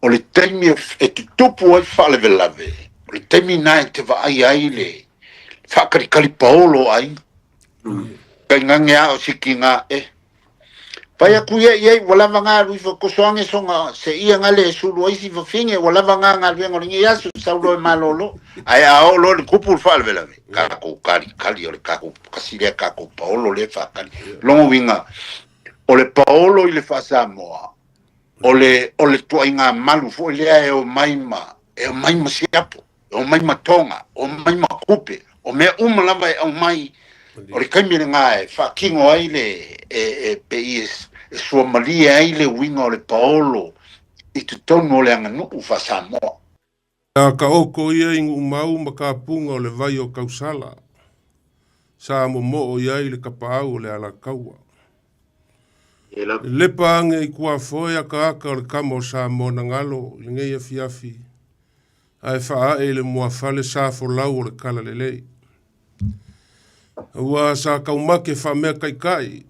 O le taimi e tutupu ai faalavelave, o le taimi lena e te vaai ai le faakalikali paolo o aiga. Tainane a o sikiga e. Fai atu ia i ai, ua lava na alu ifo toso ane soga seia na le sulu ai si fafine, ua lava na galuega o lenei aso, sau loa e malolo. Ae a oo loa i le tupu le faalavelave, tatou kalikali o le tatou kasi lea tatou paolo lea e faakali. Lona uiga, o le paolo i le faa-Samoa, o le o le tuaiga malu foi lea e omai ma e omai ma siapo, e omai ma toga, omai ma tupe, o mea uma lava e aumai o le taimi lena e faatino ai le e pei e suamalie ai le uiga o le paolo i totonu o le aganuu faa-Samoa. A taoto ia i Nuumau ma tapuga o le vai o Tausala, sa momoo i ai le tapaau o le Alataua. Lepa age i tuafoe akaaka o le tama o Samoa na galo i lenei afiafi, ae faaae i le muafale sa folau o le talalelei. Ua sa taumate faameataitai,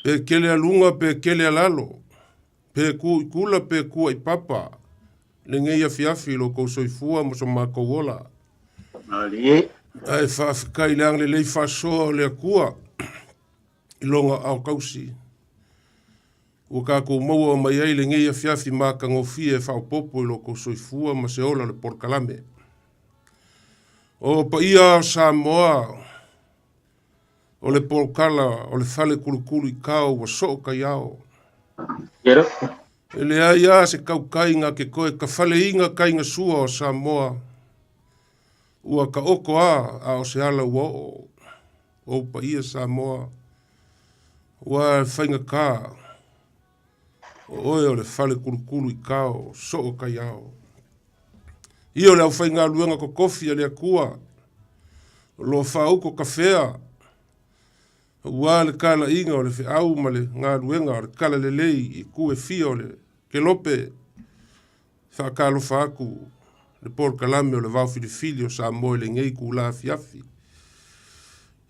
pe kele a luga pe kele a lalo, pe tu i kula pe tua i papa, lenei afiafi i lo tou soifua ma so matou ola. Ae faafetai i le agalelei faasoa o le Atua i lona aao tausi ua tatou maua mai ai lenei afiafi matagofie e faaopoopo i lo tou soifua ma se ola o le polokalame. O paia o Samoa, o le polokala o le fale kulukulu i kao ua soo taiao. E leai a se tautaiga ke toe tafaleina taiga sua o Samoa, ua taoto a a o se ala ua oo. Ou paia Samoa, ua e faigata, o oe o le fale kulukulu i kao, soo taiao. Ia o le aufaigaluega totofi a le Atua, o lo o faauto kafea, aua le talaiga o le feau ma le galuega o le talalelei i itu e fia o le kelope. Faatalofa atu le polokalame o le vaofilifili o Samoa i lenei itula afiafi.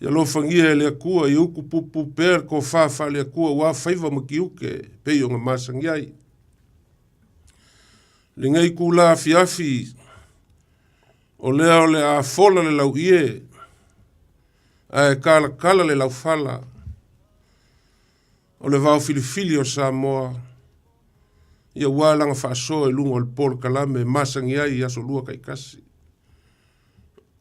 Ia alofagia e le Atua ia utu puupuu pea le tofa faale-Atua aua faiva ma tiute pei ona masani ai. Lenei itula afiafi, o lea o le a fola le lauie ae talatala le laufala o le vaofilifili o Samoa, ia ua lana faasoa i luga o le polokalame e masani ai i aso lua taitasi.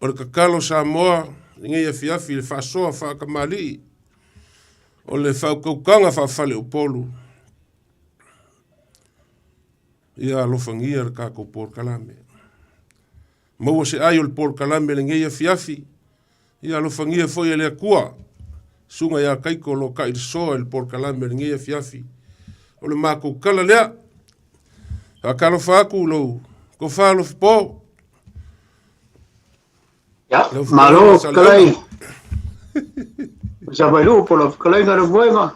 O le tatalo Samoa lenei afiafi i le faasoa faatamalii o le faautautaga faafaleupolu, ia alofagia le tatou polokalame. Maua se ai o le polokalame lenei afiafi, ia alofagia foi e le Atua, susuga ia Kaiko o lo o tailisoa i le polokalame lenei afiafi. O le matou tala lea. Faatalofa atu lou tofa alofapo. Ya, malo fetalai. Sa mai lu po lau fetalaiga le moega.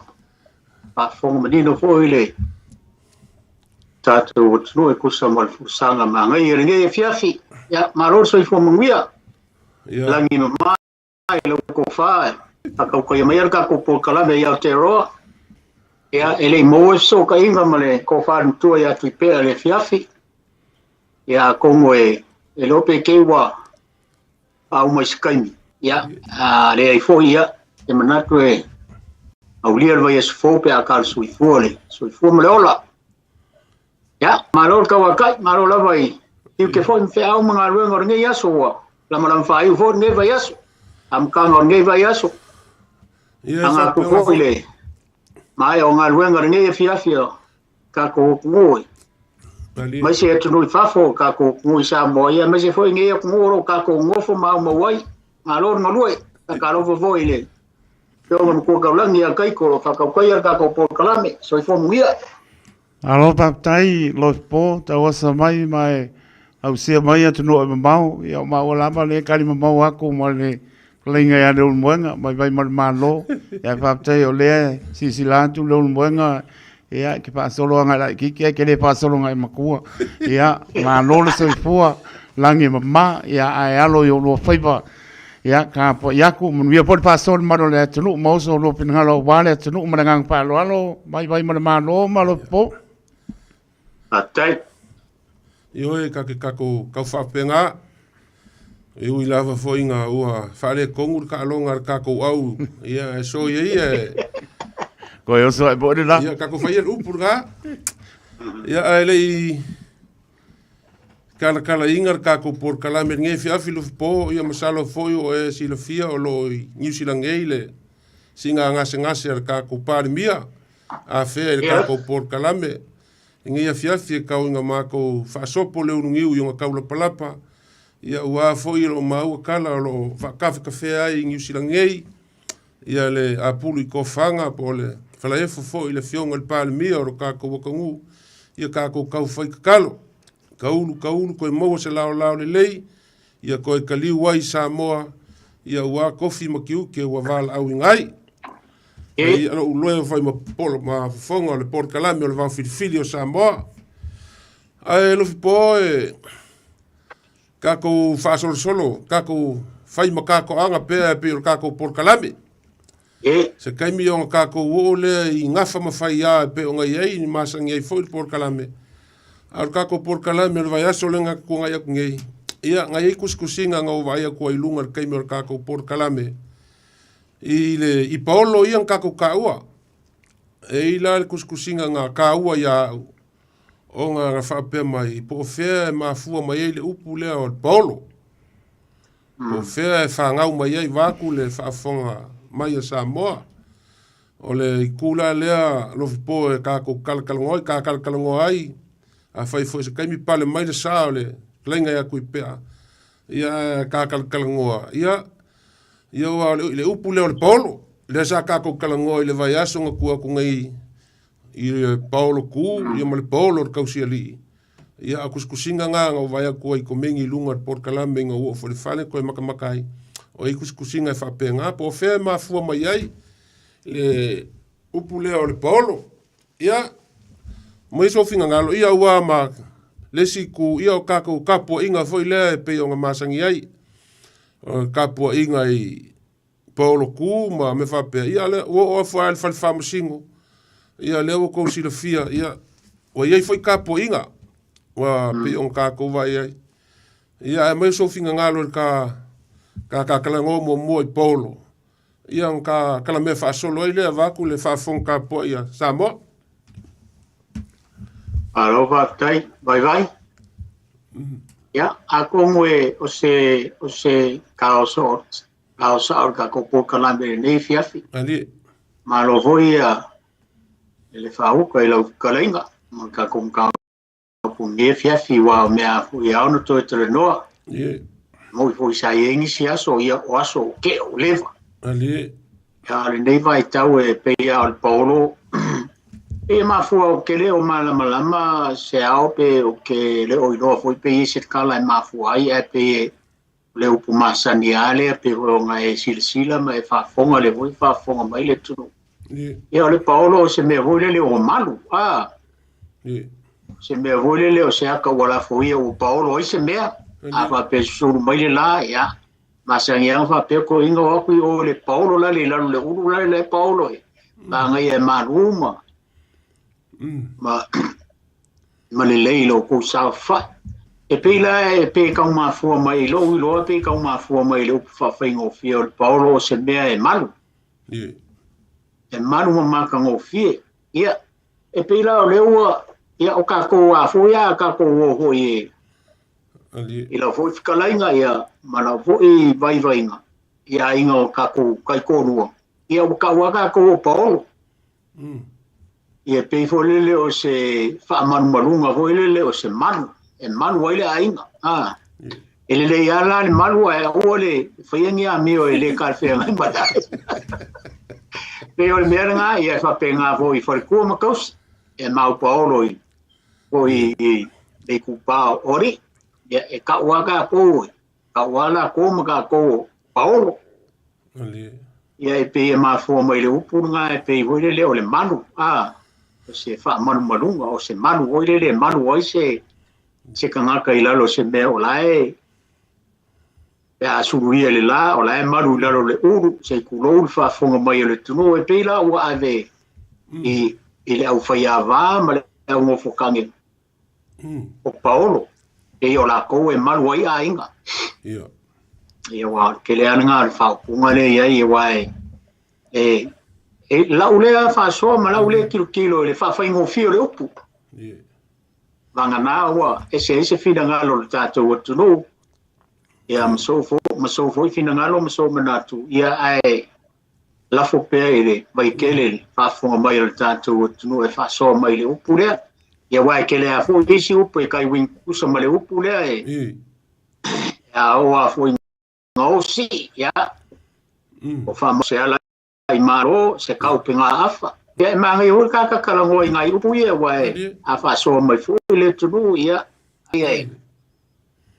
Faafofoga manino foi le tatou atunuu e tusa ma le folasaga manaia i lenei afiafi. Ia, malo le soifua manuia. Lagi mama i lau tofa e faataukaia maia le tatou polokalame i Aotearoa. Ia, e le i maua se fesootaiga ma le tofa matua ia Tuipea i le afiafi. Ia, atonu e le iloa pe te i ua faauma i se taimi. Ia, a leai foi, ia, e manatu e aulia le vaiaso fou pe a tala soifua le soifua ma le ola. Ia, malo le tauatai, malo lava i tiute foi ma feau ma galuega o lenei aso ua lamalama faaiu foi lenei vaiaso, amataga o lenei vaiaso. Ia, Aga atu faapea foi le maea o galuega o lenei afiafi o tatou atunuu, Malie. aemaise atunuu i fafo, o tatou atunuu i Samoa, ia aemaise foi nei atunuu o lo o tatou nofo ma aumau ai. Malo le galue, faatalofa foi i le Afioga Matua Taulagi ia Kaiko o lo o faatautaia le tatou polokalame. Soifua manuia. Malo faafetai Lofipo, tauasa mai ma e ausia mai atunuu e mamao. Ia o maua lava lea e tali mamao atu ma le fetalaiga ia Leulumoega mai Vaimale-Malo. Ia faafetai o lea e silasila atu Leulumoega, ia e te faasolo agai laitiiti ae te le faasolo agai matua. Ia malo le soifua, lagi e mama, ia ae alo i oulua faiva. Ia tapuai atu, manuia foi le faasoa i le mamalu o le atunuu ma oso oulua finagalo aua le atunuu ma le agaga faaaloalo mai Vaimale-Malo ma Lofipo. Faafetai. Ioe ka ke kakou kau faapega. E ui lava foi nga ua faaletonu le taaloga a le tatou au, ia e soia ia e Koe oso ai po le la. Ia tatou faia le upu lena. Ia ae le i kalakalaina le tatou polokalame i lenei afiafi Lufipo, ia masalo foi o e silafia o lo o i Niu Sila nei le siiga gasegase a le tatou Palemia afea i le tatou polokalame. I lenei afiafi e tau ina matou faasopo le ulugiu i ona taulapalapa, ia ua foi o lo o maua tala o lo o faatafetafea ai i Niu Sila nei, ia le apulu i tofaga po o le falaefo foi i le afioga i le Palemia o lo tatou atunuu, ia tatou tau fai tatalo, taulu taulu toe maua se laolao lelei, ia toe taliu ai i Samoa, ia ua tofi ma tiute ua valaauina ai. Ai lou loea fai ma polo ma fofoga o le polokalame o le vao filifili o Samoa. Ae Lufipo e tatou faasolosolo, tatou fai ma takoaga pea e pei o le tatou polokalame. Se taimi ona tatou oo lea i gafa ma faiā e pei ona i ai, masani ai foi le polokalame. A o le tatou polokalame o le vaiaso lea na tuanai atu nei, ia, na i ai tusitusiga na ou vaai atu ai i luga i le taimi o le tatou polokalame. I le i paolo ia na tatou taua. E i la le tusitusiga na taua ia au, ona na faapea mai, po o fea e mafua mai ai le upu lea o le paolo. Po o fea e fanau mai ai vaeatu le faafofoga mai a Samoa. O le itu la lea Lofipo e tatou talatalanoa ai, ta talatalanoa ai, afai foi se taimi pale mai le sa o le fetalaiga ia Tuipea, ia ta talatalanoa, ia, ia aua o le upu lea o le paolo, lea sa tatou talanoa i le vaiaso na tua atu nei i le paolo tu, ia ma le paolo o le tausialii. Ia, a o tusitusiga na na ou vaai atu ai i komeni i luga o le polokalame ina ua oo foi i le fale toe matamata ai, o i ai tusitusiga e faapena, po o fea e mafua mai ai le upu lea o le paolo. Ia, mai sou finagalo, ia aua ma le isi itu, ia o tatou tapuaiga foi lea e pei ona masani ai, o le tapuaiga i paolo tu ma mea faapea, ia lea ua oo afu lava i le fale faamasino, ia lea ua outou silafia, ia ua i ai foi tapuaiga ua pei ona tatou vaai ai. Ia ae aumai sou finagalo i le ta ta talanoa muamua i paolo, ia ona ta talamea faasolo ai lea vaeatu le faafofoga tapuai a Samoa. Malo faafetai, vaivai. Ia, atonu e o se o se taoso sao o le tatou polokalame i lenei afiafi. Alie. Malo foi ia le faauka i lau fetalaiga ma le tatou mataupu i lenei afiafi, aua o mea foi e ao ona toe talanoa. Ie. Moi foi sa i ai nisi aso, ia o aso o ke o leva. Alie. Ia, o lenei vaitau e pei lava o le paolo, pei e mafua ou te le o malamalama se ao pe ou te le o iloa foi pe i ai se tala e mafua ai, ae pei e o le upu masani lava lea, pei foi ona e silasila ma e faafofoga, lea foi e faafofoga mai le atunuu. Ia, o le paolo o se mea foi lele ua malu, a. Se mea foi lele o se aka ua lafoia ua paolo ai se mea. A faapea e susulu mai le la, ia, masani lava ona faapea toeaiina o atu i o i le paolo lale i lalo o le ulu lale la e paolo ai. Manaia e malu ma ma ma lelei i lo outou saofai. E pei la e pei e tau mafua mai i lou iloa pei e tau mafua mai i le upu faafaigofie o le paolo o se mea e malu. E malu ma matagofie. Ia, e pei la o lea ua, ia o tatou a foi a tatou o foi e i lau foi fetalaiga ia ma lau foi vaivaiga i aiga o tatou taitoalua, ia ua tau lava tatou o paolo. Ia pei foi lele o se faamalumaluga foi lele o se malu, e malu ai le aiga. A, e lelei lava la le malu ae aua le faia ni amio e le talafeagai ma le aiga. Pei o le mea lena, ia e faapena foi i faletua ma tausi, e mau paolo i foi i le itupa o alii. Ia e tau lava tatou, e tau lava latou ma tatou o paolo. Ia e pei e mafua mai le upu lena e pei foi lele o le malu, a, o se faamalumaluga, o se malu foi lele e malu ai se se tagata i lalo o se mea o la e pe a suluia i le la, o la e malu i lalo o le ulu, se i tulou le faafofoga mai o le atunuu, e pei la ua ave i le aufaiava ma le aunofotage. o paolo, e o lakou e malu ai aiga. Ia. Ia aua o le tele lava lena o le faaupuga lea e i ai aua e e lau lea faasoa ma lau lea tilotilo i le faafaigofie o le upu. Ia. Vagana ua ese ai se finagalo o le tatou atunuu, ia ma sou foi, ma sou foi finagalo ma sou manatu, ia ae lafo pea i le vaitele le faafofoga mai a le tatou atunuu e faasoa mai i le upu lea. Ia aua e tele lava foi isi upu e tai uiga tutusa ma le upu lea e a oo lava foi gaosi, ia, o faamau se ala i Malo, se kaupegaafa. Ia e manaia foi le tagata talanoa i nai upu ia, aua e a faasoa mai foi le atunuu, ia, ia e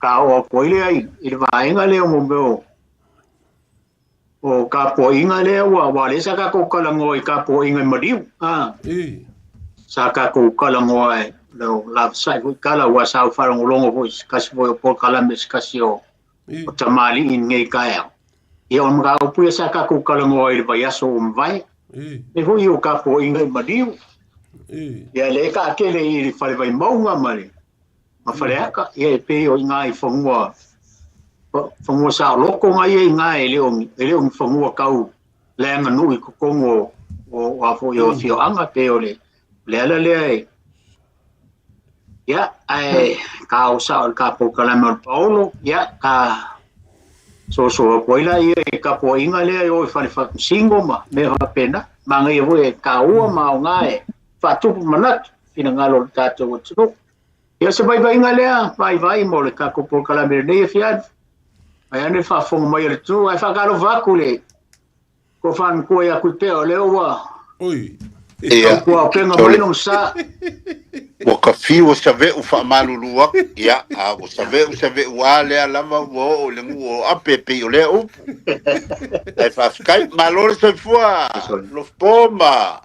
ka oo atu ai lea i le vaega lea o mea o tapuaiga lea ua aua o lea sa tatou talanoa i tapuaiga i maliu, a. Sa tatou talanoa e lavasai foi tala aua sa ou faalogologo foi i se tasi foi o polokalame se tasi o tamalii i lenei taeao. Ia o le mataupu ia sa tatou talanoa i le vaiaso ua mavae. E foi o tapuaiga i maliu. Ia lea e taatele i le fale Vaimauga ma le ma Faleata, ia e pei o i ina i fanua fanua saoloto na ia i ina e le o e le o ni fanua tau leaganuu i totonu o o a foi o afioaga pei o le le ala lea e ia ae ka oo sao i le ka polokalame o le paolo ia ka soso atu ai laia i tapuaiga lea e o i fale faamasino ma mea faapena. Manaia foi e taua ma aoga e faatupu manatu finagalo o le tatou atunuu. Ia o se vaivaiga lea vaivai mo le tatou polokalame i lenei afiafi. Mai ane le faafofoga mai a le atunuu ae faatalofa atu i le tofa matua ia Tuipea o lea ua Oi. Ia, tautuaupega mai lona sa. Ua ka fiu o Save'u faamalulu atu, ia, a ua Save'u Save'u a lea lava ua oo i le nuu o Ape e pei o lea upu. Ae faafetai, malo le soifua Lofopo ma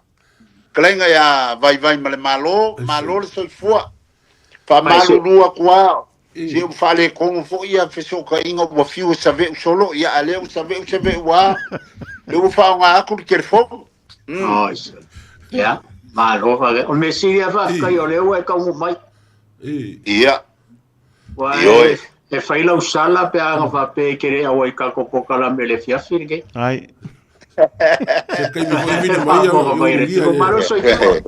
Fetalaiga ia Vaivai ma le Malo, malo le soifua. Faamalulu atu lava, se ua faaletonu foi ia fesootaiga ua fiu e save'u solo, ia a lea ua save'u save'u lava, lea ua faaaoga atu le telefoni. Mm. Ia, malo faafetai. O le mea sili lava faafetai o lea ua e taunuu mai. Ia. Ua Ioe. e fai lau sala pe a na faapea e te le auai i tatou polokalame i le afiafi lenei. Ai. Se taimi foi vili mai ia Faafofoga mai le ulugia atunuu. ia. Malo soifua.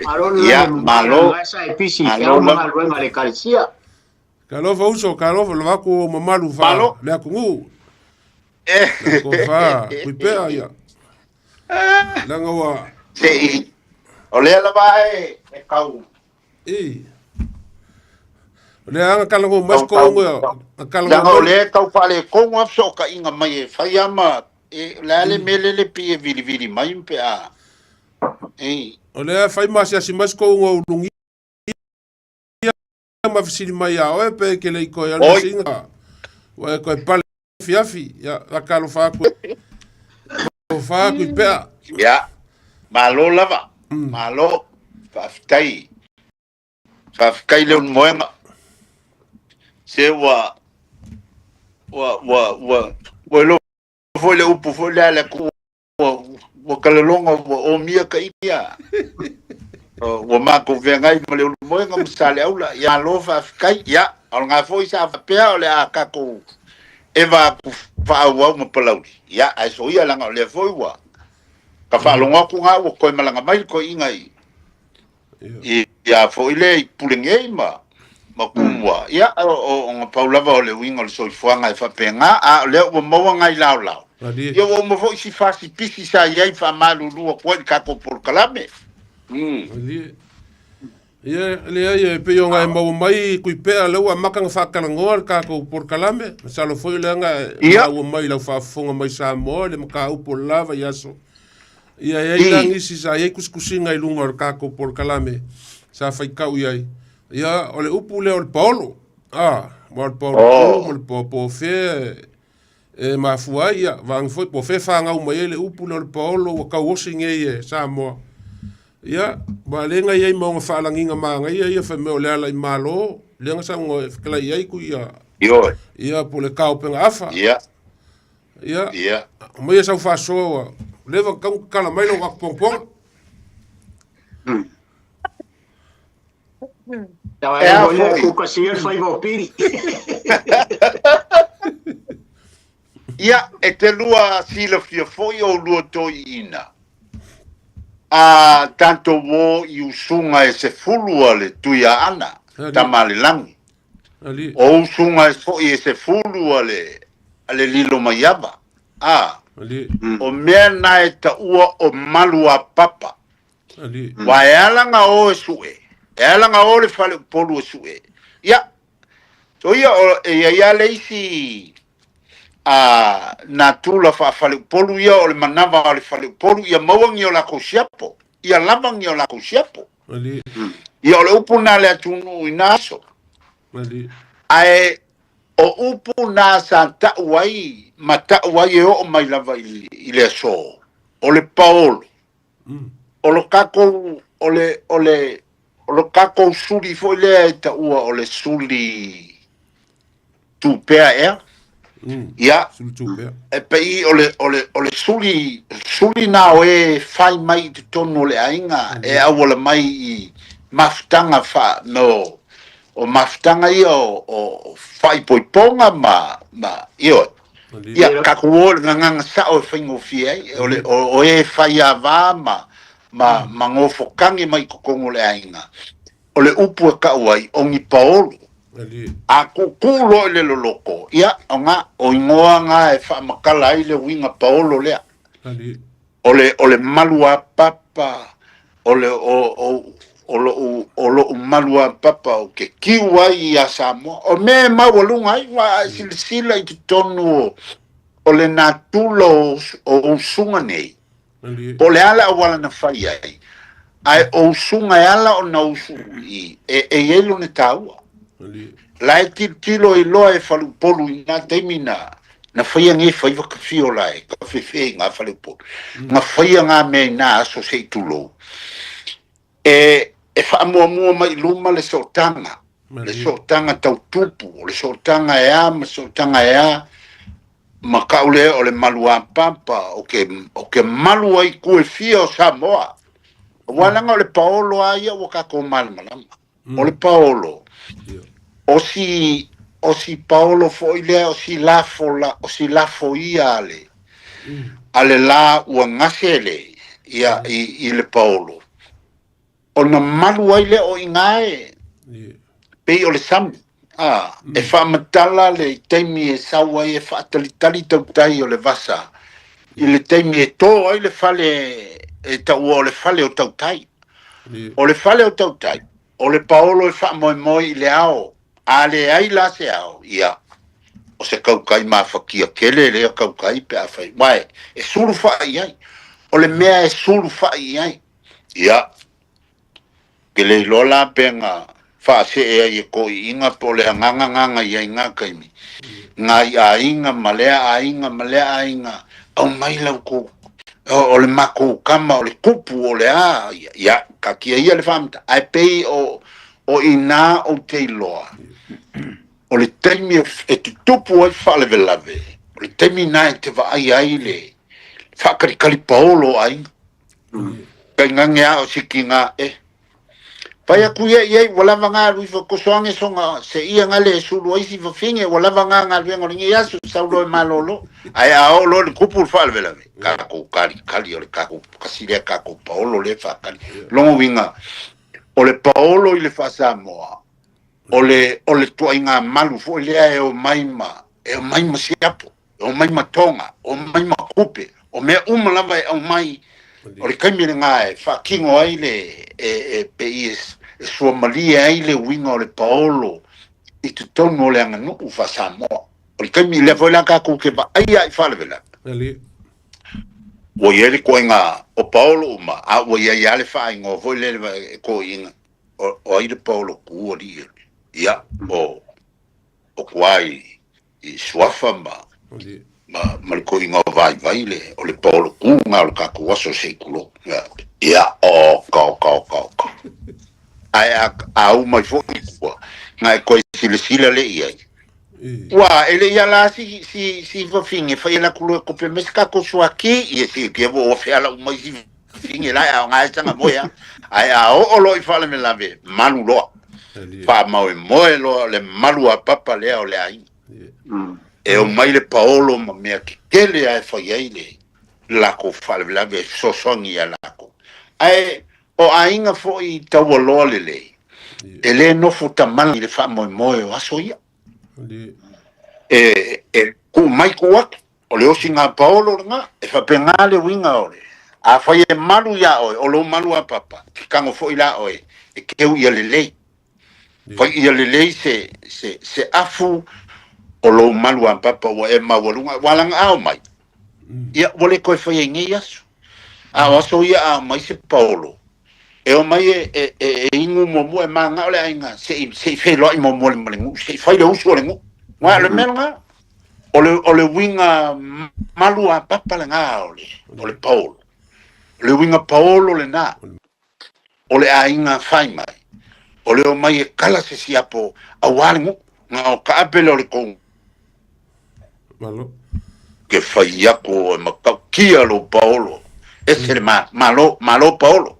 Malo le Ia, lagi mamala malo. na sa e pisi i Malo feau ma lava. galuega a le Ekalesia. Talofa uso, talofa lava atu o mamalu fa Malo. le atunuu. Le tofa Tuipea ia. Leaga ua Se i, o lea lava e, e tau I. O lea aga talanoa mai tau tau sikogo ia. Talanoa leaga o mai. lea e tau faaletonu lava fesootaiga mai e fai lava ma e, o le a le mea lea le pei e vilivili mai pe a e. O lea fai ma asiasi mai sikogo ulugia ma fesili mai ia oe pe e te le i toe alu Oi. singa. Ua e toe pale afiafi. Ia, faatalofa atu. Tofa Tuipea. Ia, malo lava. Malo. Faafetai. Faafetai Leulumoega. Se ua ua ua ua ua iloa foi le upu foi lea a le atunuu ua ua kalaloga ua omia ka ia. Ua matou feagai ma Leulumoega ma Saleaula. Ia, malo faafetai. Ia, o lena foi sa faapea o le a tatou eva atu faaauau ma Palauli. Ia, ae soia leaga o lea foi ua ka faalogo atu na ua toe malaga mai le toeaina i i ia foi le i Pulegei ma ma Tumua. Ia, o o pau lava o le uiga o le soifuaga e faapena, a o lea ua maua nai laolao. Malie. Ia ua uma foi si fasi pisi sa i ai faamalulu atu ai i le tatou polokalame. Malie. Ia, leai, e pei ona e maua mai Tuipea lea ua amata ona faatalanoa le tatou polokalame. Masalo foi o lea na e maua mai i lau faafofoga mai Samoa i le mataupu o le la vaiaso. Ia, e i ai la nisi sa i ai tusitusiga i luga o le tatou polokalame sa faitau i ai. Ia, o le upu lea o le paolo. A, aua o le paolo tu ma le poapoafea e mafua ai, ia, vaega foi po o fea e fanau mai ai le upu lea o le paolo ua tauosi nei e Samoa. Ia, aua o lea na i ai ma ona faalagiga manaia ia fai mai o le ala i Malo, lea na saunoa e fetalai i ai Tuia, Ioe. ia, po o le taopenga afa. Ia. Ia, Ia. aumaia sau faasoa ua leva ona tatau ona tatala mai lou atu pogapog. E a foi? Ia, e te lua silafia foi o lua toiina. A tatou o i usuga e 10 a le Tuiaana, tama a le lagi. O usuga e foi e 10 a le Lilomaiava. A, o mea na e taua o malu a papa. Ua e ala na o e su'e, e ala na o le faleupolu e su'e. Ia, so ia o e ia ia le isi a natura faafaleupolu ia o le manava o le faleupolu ia maua ni o lakou siapo, ia lava ni o lakou siapo. Ia o le upu na le atunuu i na aso. Ae o upu na sa ta'u ai ma ta'u ai e oo mai lava i le aso, o le paolo. O lo kakou o le o le o lo kakou suli foi lea e taua o le suli tupea ea. Ia, e pei o le o le o le suli suli na o e fai mai i totonu o le aiga e auala mai i mafutaga fa no o mafutaga ia o faaipoipoga ma ioe. Ia, tatou o i le gagana sao e faigofie ai, o le o e faiava ma gofotage mai i totonu o le aiga. O le upu e ta'u ai, o ni paolo. A tuutuu loa i le loloto, ia, o ga, o igoa ga e faamatala ai le uiga paolo lea. O le malu a papa, o le o lo'u o lo'u malu a papa o ke kiu ai ia Samoa. O mea e maualuga ai, ua a silasila i totonu o le natura o usuga nei. Po o le a le auala na fai ai, ae o usuga e ala ona usu i, e i ai lona taua. La e tilotilo i loa e faleupolu i nā taimi na faia nei faiva kafio la e kafefe i ngā faleupolu. Na faia ngā mea i nā aso se i tulou. E faamuamua mai i luma le sootaga, le sootaga tautupu, o le sootaga e a ma sootaga e a, ma kau lea o le malu a papa, o ke malu ai ku e fia o Samoa. Ua langa o le paolo a ia ua kakou malamalama. O le paolo, o si paolo foi lea o si lafo la, o si lafo ia a le la ua gase le ia i le paolo. Ona malu ai lea o inā e pei o le sami. A, e faamatala le taimi e sau ai e faatalitali tautai o le vasa i le taimi e tō ai le fale e taua o le fale o tautai. O le fale o tautai, o le paolo e faamoemoe i le ao. A le ai la se ao, ia, o se kaukai mafakia tele lea kaukai pe a fai. Uae, e sulu fai ai. O le mea e sulu fai ai. Ia, ke le iloa la pe na faasee ai e toiina po o le agaga gaga i ai ngā taimi. Ngā i aiga ma lea aiga ma lea aiga, aumai lau kou, o le makou kama, o le kupu, o le a, ia, katia ia le faamata. Ae pei o inā ou te iloa, o le taimi e tutupu ai faalavelave, o le taimi nā e te vaai ai le faakalikali paolo o aiga. Kaingange a o siki ngā e. Pai aku ia i ai, ua lava ngā lui whakosoange songa se ia ngale e sulu ai si wawhinge, ua lava ngā ngā luenga o le ngi aso, saulo e malolo. Ae a o lo le kupu le faalavelave. Kako kali kali o le kako kasi lea kako paolo le whakali. Longo winga, o le paolo i le whasamoa, o le tuai ngā malu foi lea e o mai ma, e o mai ma siapo, e o mai ma tonga, o mai ma kupe, o mea uma lava e au mai, o le kaimi le ngā e whakingo ai le, e pe i e suamalie ai le uiga o le paolo i totonu o le aganuu faa-Samoa. O le taimi lea foi la tatou te vaaia i faalavelave. Ua i ai le toaiga o paolo uma, a ua i ai lava le faaigoa foi lea e toeaiina, o ai le paolo tu alii. Ia, o tua i suafa ma le toeaiina o vaivai le, o le paolo tu ngā o le tatou aso se i tulou. Ia, oka, oka, oka, oka. Ae a uma mai foi tua, ngai koe silasila le i ai. Ua, e le ia la si fafine, fai la kulo e kope me se kako suaki, ia si kia wo o feala umai si fafine la a ngai sanga moea. Ae a o o lo i whale me lave, malu loa. Faamoemoe loa o le malu a papa lea o le aiga. E omai le paolo ma mea tetele ae fai ai le lakou faalavelave e fesoasoani ia lakou. Ae o aiga foi i taualoa lelei, e le nofo tamala i le faamoemoe o aso ia. E tuu mai tuu atu, o le osiga paolo lena, e faapena le uiga o le. Afai e malu iā oe, o lou malu a papa, e te tago foi la oe, e teu ia lelei. Fai ia lelei se, se, se afu o lou malu a papa ua e maualuga, ua lagaao mai. Ia, ua le toe faia i nei aso. A o aso ia a omai se paolo, e omai e, e, e, e inu muamua e manao le aiga se i feiloai muamua ma le nuu, se i fai le usu o le nuu. Aua o le mea lena, o le uiga malu a papa lena o le paolo. O le uiga paolo lena, o le aiga fai mai, o le omai e kala se siapo aua le nuu. Na o kaape lea o le tou. Malo. Ke fai aku e matautia lou paolo. Ese le ma, malo, malo paolo.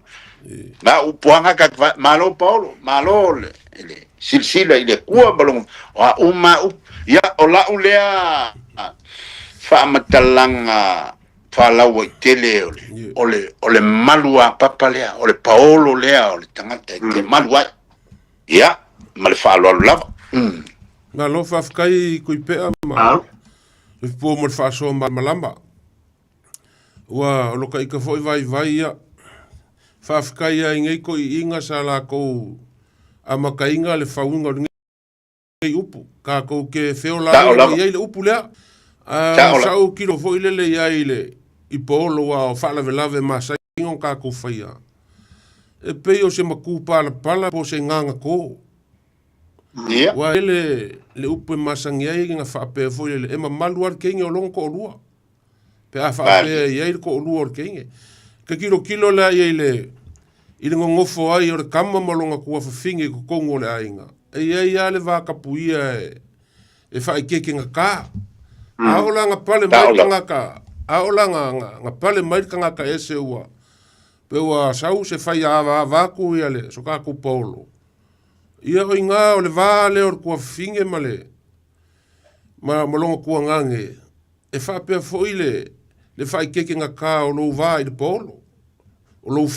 Na upuanga ka malo paolo, malo le, le silasila i le Atua ma lona o a uma upu. Ia, o lau lea faamatalaga faalauaitele o le, o le, o le malu a papa lea, o le paolo lea o le tagata e te malu ai. Ia, ma le faaaloalo lava. Malo faafetai Tuipea ma Lefipo mo le faasoa malamalama. Ua o lo ka ika foi vaivai ia. Faafetai ai nei toiiga sa latou amataina le fauina o lenei upu. Tatou te feola Sao ai lava. i ai le upu lea. A Sao lava. sau kilo foi lele i ai le i paolo ua o faalavelave masani ona tatou faia. E pei o se matu palapala po o se gagato. Ia. Ua ele le upu e masani ai na faapea foi lele, e mamalu lava le teine o lona toalua. Pe a faapea e i ai le toalua o le teine. Ke tilotilo la i ai i le nonofo ai o le tama ma lona tuafafine i totonu o le aiga. E i ai lava le vatapuia e faaikekenata. A oo la na pale mai le tagata, a oo la na pale mai le tagata ese ua, pe ua sau se fai avaava atu ia le so tatou paolo. Ia o iga o le va lea o le tuafafine ma le ma lona tuagage e faapea foi le faaikekenata o lou va i le paolo, o lou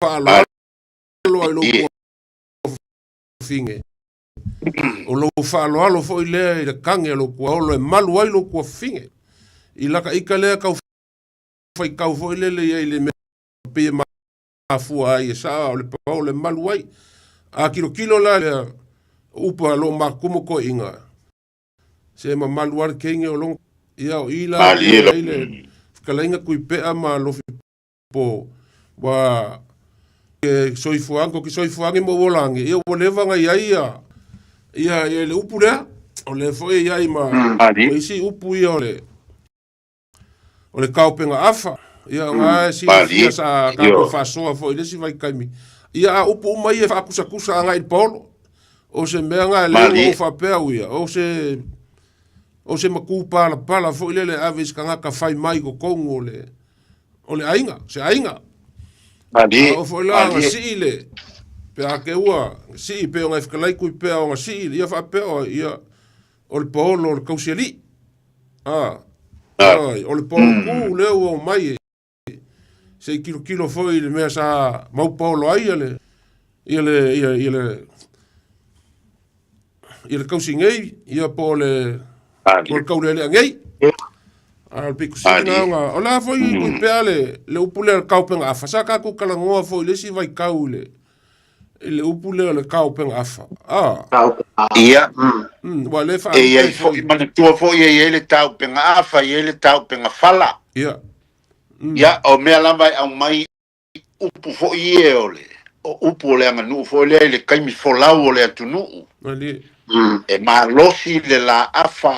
faaaloalo ai lou tuafafine, o lou faaaloalo foi lea i le kage a lou tuaolo e malu ai lou tuafafine. I laka ika lea tau faitau foi lele i ai le mea pei e mafua ai e saa o le paolo e malu ai. A tilotilo la lea upu a loo matumu toeaiga, se mamalu lava le teine o lona ia o i la Malie ai le fetalaiga Tuipea ma Lofipo ua ke soifuaga ko ke soifuaga mo ua lagi ia ua leva na i ai ia ia ia le upu lea o lea foi e i ai ma Malie. ma isi upu ia o le taopenga afa ia nga e silafia Malie. sa tatou Io. faasoa foi i le isi vaitaimi ia a upu uma ia e faakusakusa agai i le paolo o se mea nga e lea ua ou Malie. faapea au ia o se matu palapala foi lele e ave i se tagata fai mai i totonu o le aiga se aiga. Malie. A oo foi la na Malie. sii le pe a ke ua sii pe ona e fetalai kui pea ona sii ia faapea o ia o le paolo o le tausialii. A, ai, o le paolo tu lea ua omai e se i tilotilo foi i le mea sa mau paolo ai ia le ia le ia, ia le ia le tausi nei ia po o le po o le taulealea nei. A o le pito sili Malie. na ona o le a foi kui pea le upu lea o le taopenga afa. Sa tatou talanoa foi i le isi vaitau i le upu lea o le taopenga afa. A. Ia. Ua le E i faalupe ai foi foi. manatua foi e i ai le taopenga afa, e i ai le taopenga fala. Ia. Ia, o mea lava e aumai upu foi ia o le o upu o le aganuu foi lea i le taimi folau o le atunuu. Malie. E malosi le la afa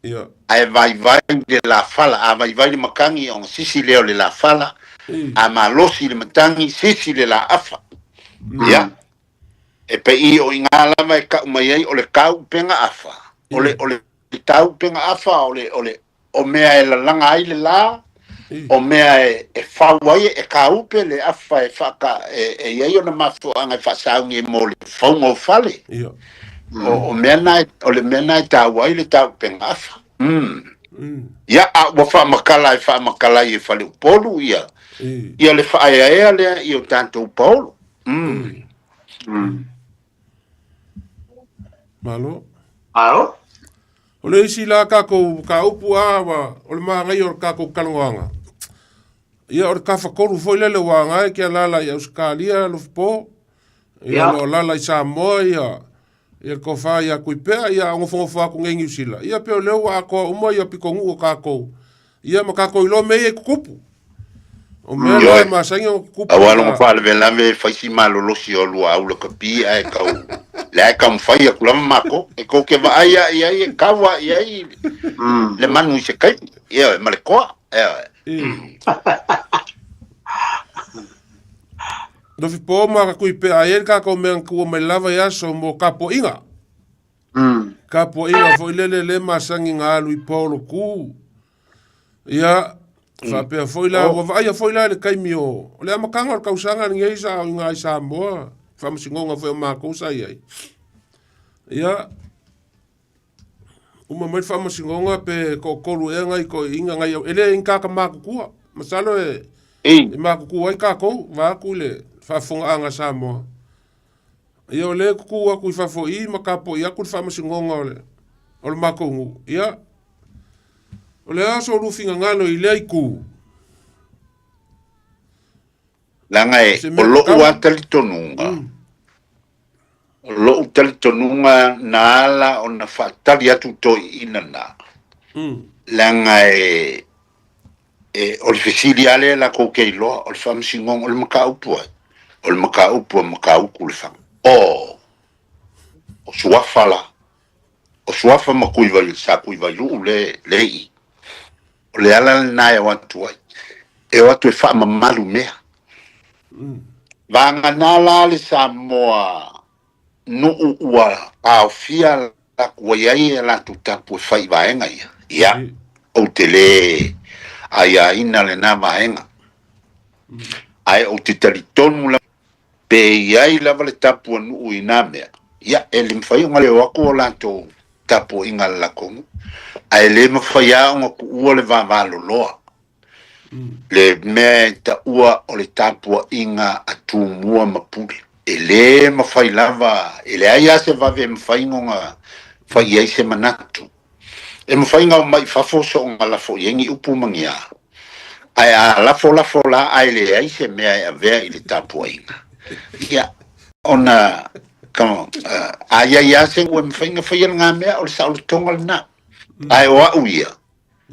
Ia. ae vaivai le la fala. A vaivai le matagi ona sisi lea o le la fala. A malosi le matagi sisi le la afa. Ia. E pei o iga lava e kau mai ai o le taupenga afa. O le taupenga afa o le o mea e lalaga ai le la. O mea e, e fau ai e kaupe le afa e whaaka, e, e iai ona mafuaanga e whaasaungi e mō le faunga o fale. Ia. O, o mea na e, o le mea na e tāua ai le taupenga afa. Ia, a ua faamakala e faamakala ai e Faleupolu ia, ia le faaeaea lea i o tatou paolo. Malo. Malo. O le isi la kakou mataupu a ua o le magaia o le kakou talanoaga. Ia o le tafatolu foi lele ua aga ai ke alala i Ausetalia Alofipo. Ia o lo o alala i Samoa ia ia le tofa ia Tuipea ia a o nofonofo atu nei i Niu Sila. Ia pei o lea ua atoa uma ia pitonuu o tatou. Ia ma tatou iloa mea ia e tutupu. O mea la e masani ona tutupu. Aua logo faalavelave e fai si malolosi o lua au lakapi ae tau lea e taumafai atu lava matou. E tou te vaai lava i ai e tau lava i ai le manu i se taimi, ioe, ma le toa, ioe. Alofipo ma ka Tuipea ai le tatou mea na tuua mai lava i aso mo tapuaiga. Tapuaiga foi lele le masani na alu i paolo ku. Ia, faapea foi la, ua vaaia foi la i le taimi o, o le amataga o le tausaga lenei sa o i ina i Samoa, faamasinoga foi o matou sa i ai. Ia, uma mai le faamasinoga pe toatolu ea nai toeaiina nai au, e le ni tagata matutua, masalo e, e matutua ai tatou, vaeatu le faafofogaaga a Samoa. Ia o lea e tutu atu i fafo i i ma tapuai atu le faamasinoga o le, o le matou nuu. Ia, o le a so lua finagalo i lea itu? Leaga e, Se o mea lou tatau. lava talitonuga, o lou talitonuga na ala ona faatali atu toeaiina na, leaga e, e, o le fesili lava lea latou te iloa, o le faamasinoga, o le mataupu ai, o le mataupu a Matautu Lefaga. O, o Suafa la, o Suafa ma Tuivai, sa Tuivailuu le, le i. O le ala lena e o atu ai, e o atu e faamamalu mea. Vagana la le Samoa nuu ua taofia la ua i ai e latou tapu e fai i vaega ia. Ia, ou te le aiaina lena vaega. Ae ou te talitonu lava pe i ai lava le tapu a nuu i na mea, ia, e le mafai ona leo atu o latou tapuaiga a le latou nuu. Ae le mafai lava ona tuua le vavaloloa. Le mea e taua o le tapuaiga a Tumua ma Pule. E le mafai lava, e leai lava se vave e mafai ona fai i ai se manatu. E mafai ona omai i fafo soona lafo i ai ni upu ma ni a. Ae a lafolafo la ae leai se mea e avea i le tapuaiga, ia, ona, come on, a i ai lava se ua mafai ona faia lena mea, o le saolotoga lena. Ae o au ia,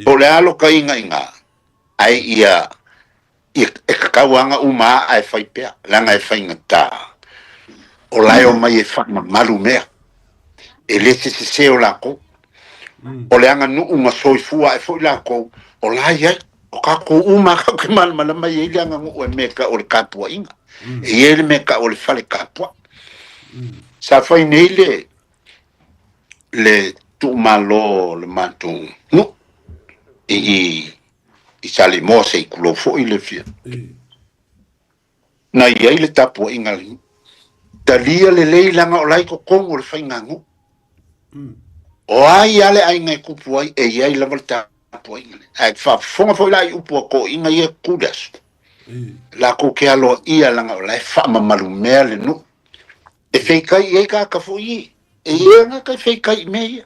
Po o le a loka iga iga, ae ia, ia e tatau lava ona uma ae fai pea, leaga e faigata. O la e omai e faamamalu mea. E le se sese o lakou. O le aganuu na soifua ae foi lakou, o la e i ai. O tatou uma lava tatou te malamalama e i ai le aganuu e mea e tau o le tapuaiga. E i ai le mea e tau o le fale tapuai. Sa fai nei le, le tuumalo o le matou nuu i i i Saleimoa se i tulou foi le fia. Na i ai le tapuaiga a le nuu. Talia lelei leaga o la e i totonu o le faiganuu. O ai lava le aiga e tupu ai, e i ai lava le tapuaiga lea. Ae faafofoga foi la i upu a toeaiina ia e tutu i le aso. Latou te aloaia leaga o la e faamamalu mea le nuu. E feitai i ai tagata foi ia. E i ai tagata e feitai i mea ia.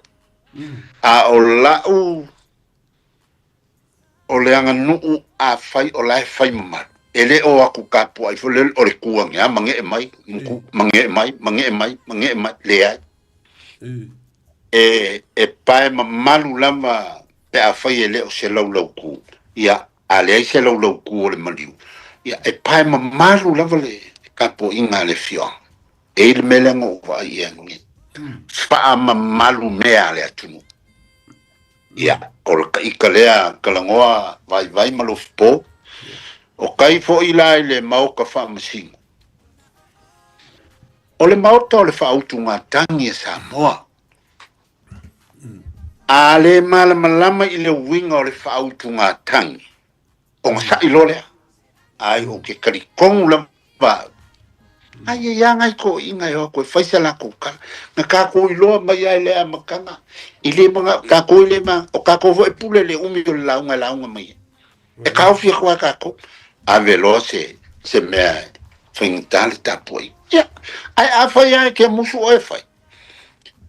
A o lau, o le aganuu afai o la e fai mamalu, e le o atu tapuai foi lele o le tu ane lava magee mai, magee mai, magee mai, magee mai, leai. E, e pae mamalu lava pe afai e le o se laulautu, ia, a leai se laulautu o le maliu, ia, e pae mamalu lava le tapuaiga a le afioaga. E i ai le mea lea na ou vaai i ai nei, faamamalu mea a le atunuu. Ia, o le ita lea talanoa vaivai ma Lofipo. O tai foi la i le Maota Faamasino. O le Maota o le Faautugatagi a Samoa. A le malamalama i le uiga o le faautugatagi, Ogasaʻi loa lea, ae ou te talitonu lava au, ai e i a nai toeaiina e o atu e fai sa latou tala, na tatou iloa mai lava i le amataga, e le manao, tatou e le manao, o tatou foi e pule i le umi o le lauga e lauga mai ai. E taofi atu lava tatou, ave loa se, se mea e faigata le tapuaiga. Ia, ae afai lava e te musu oe e fai,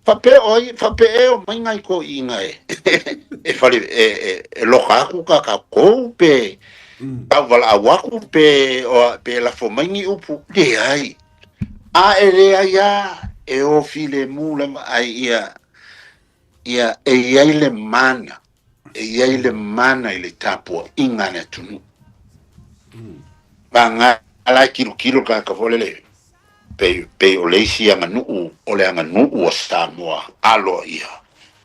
Faapea o ai, faapea e omai nai toeaiina e, e fale, e, e, e loka atu ka tatou pe tauvalaau atu pe, o, pe lafo mai ni upu. Leai. A e leai lava, e o filemu lava, ae ia, ia e i ai le mana, e i ai le mana i le tapuaiga a le atunuu. Vagana la e tilotilo le tagata foi lele, pei, pei o le isi aganuu, o le aganuu a Samoa aloaia,